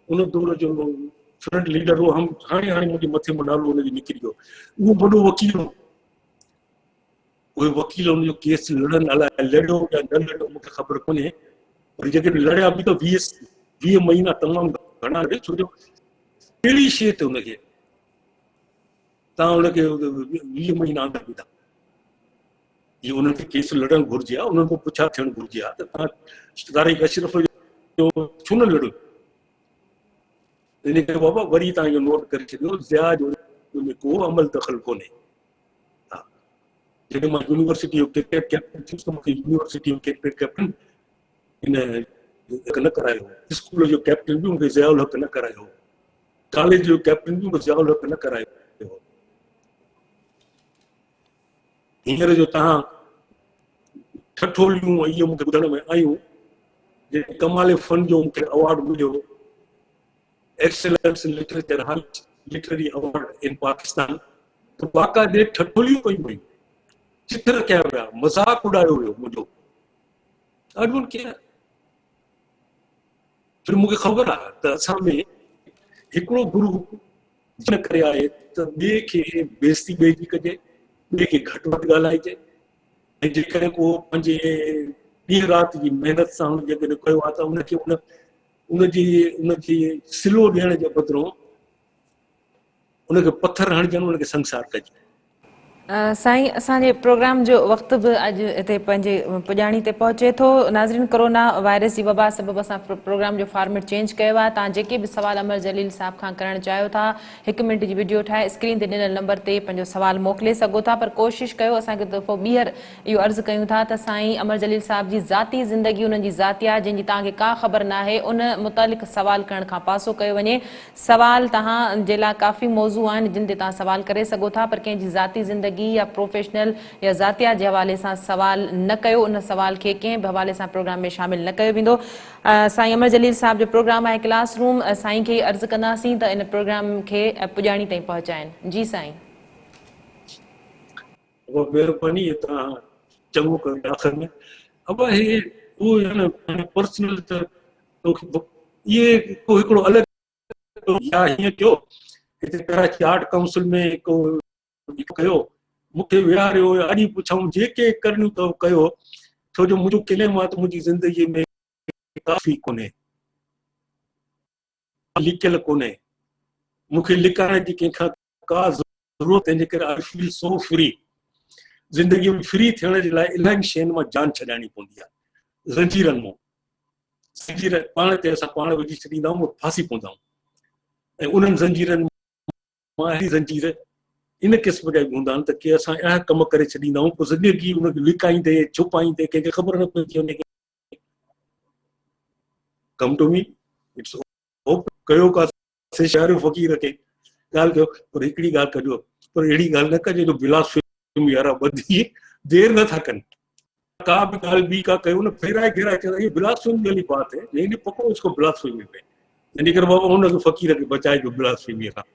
[SPEAKER 3] ان دور جو فرنٽ ليڊر هو هم هاڻي هاڻي منهنجي مٿي مان نالو ان جو نڪري ويو اهو وڏو وڪيل هو اهي وڪيل ان جو ڪيس لڙن الائي لڙيو يا نه لڙيو مونکي خبر ڪونهي پر جيڪڏهن لڙيا به ته 20 مهينا تمام گهڻا لڙي ڇو جو ڪهڙي شيء تي ان کي تان ان کي 20 مهينا اندر وڌا جي انهن کي ڪيس لڙڻ گهرجي ها انهن کان پڇا ٿيڻ گهرجي ها ته توهان طارق اشرف جو ڇو نه لڙيو ان ڪري بابا وري توهان اهو نوٽ ڪري ڇڏيو ضياء جو ان ۾ ڪو عمل دخل ڪونهي ها جڏهن مان يونيورسٽي جو ڪرڪيٽ ڪيپٽن ٿيس ته مونکي يونيورسٽي جو ڪرڪيٽ ڪيپٽن ان نه ڪرايو اسڪول جو ڪيپٽن به مونکي ضياء الحق نه ڪرايو ڪاليج جو ڪيپٽن به مونکي ضياء الحق نه ڪرايو هينئر جو توهان ٺٺوليون ۽ اهي مون کي ٻڌڻ ۾ آيون، جڏهن ڪمال فن جو مون کي اوارڊ مليو، excellence in literature highest literary award in Pakistan, ته باقاعدي ٺٺوليون ڪيون ويون، چٿر ڪيا ويا، مذاق اڏايو ويو منهنجو. I don't care. پھر مون کي خبر آهي ته اسان ۾ هڪڙو گروپ ان ڪري آهي ته ٻئي کي بيعزتي ٻئي جي ڪجي، ٻئي کي گهٽ وڌ ڳالهائجي ۽ جيڪڏهن ڪو پنهنجي ڏينهن رات جي محنت سان هن جيڪڏهن ڪيو آهي ته ان کي ان ان جي ان جي صلو ڏيڻ جي بدران ان کي پٿر هڻجن، ان کي سنگسار ڪجي.
[SPEAKER 1] سائين اسان جي پروگرام جو وقت به اڄ هتي پنهنجي پڄاڻي تي پهچي ٿو. ناظرين ڪورونا وائرس جي وبا سبب اسان پروگرام جو فارميٽ چينج ڪيو آهي. توهان جيڪي به سوال امر جليل صاحب کان ڪرڻ چاهيو ٿا هڪ منٽ جي وڊيو ٺاهي اسڪرين تي ڏنل نمبر تي پنهنجو سوال موڪلي سگهو ٿا پر ڪوشش ڪيو اسان هڪ دفعو ٻيهر اهو عرض ڪيون ٿا ته سائين امر جليل صاحب جي ذاتي زندگي انهن جي ذاتيات جنهن جي توهان کي ڪا خبر ناهي ان متعلق سوال ڪرڻ کان پاسو ڪيو وڃي. سوال توهان جي لاء ڪافي موضوع آهن جن تي توهان سوال ڪري سگهو ٿا پر ڪنهن جي ذاتي زندگي يا پروفيشنل يا ذاتيات جي حوالي سان سوال نه ڪيو ان سوال کي ڪنهن به حوالي سان پروگرام ۾ شامل نه ڪيو ويندو. سائين امر جليل صاحب جو پروگرام آهي ڪلاس روم سائين کي ئي عرض ڪنداسين ته ان پروگرام کي پڄاڻي تائين پهچائين. جي سائين.
[SPEAKER 3] ابا مهرباني هي توهان چڱو ڪيو آخر ۾ ابا هي اهو يعني پرسنل ته توکي اهي ڪو هڪڙو الڳ يا هيئن ڪيو هتي ڪراچي آرٽ ڪائونسل ۾ ڪو ڪيو مونکي ويهاريو اڄ پڇائون جيڪي ڪرڻيون اٿو ڪيو ڇو جو منهنجو ڪليم آهي ته منهنجي زندگي ۾ ڪافي ڪونهي لڪيل ڪونهي مونکي لڪائڻ جي ڪنهن کان ڪا ضرورت تنهن جي ڪري آء فيل سو فري. زندگي ۾ فري ٿيڻ جي لاء الاهين شين مان جان ڇڏائڻي پوندي آهي. زنجيرن مان. زنجير پاڻ تي اسان پاڻ وجهي ڇڏيندا آهيون ڦاسي پوندا آهيون. ۽ انهن زنجيرن مان اهڙي زنجير ان قسم جا به هوندا آهن ته ڪي اسان اهڙا ڪم ڪري ڇڏيندا آهيون پوء زندگي ان کي لڪائيندي ڇپائيندي ڪنهن کي خبر نه پئجي وڃي ڪم ٽو مي it's open ڪيو ڪا سي شاعر فقير کي ڳالهه ڪيو پر هڪڙي ڳالهه ڪجو پر اهڙي ڳالهه نه ڪجو جو بلاسفيمي وارا ٻڌي دير نه ٿا ڪن ڪا به ڳالهه ٻي ڪا ڪيو نه ڦيرائي گهيرائي چوندا هي بلاسفيمي والي بات هي يعني پڪڙو اس ڪو بلاسفيمي ۾ يعني ڪري بابا هن کي فقير کي بچائجو بلاسفيمي کان.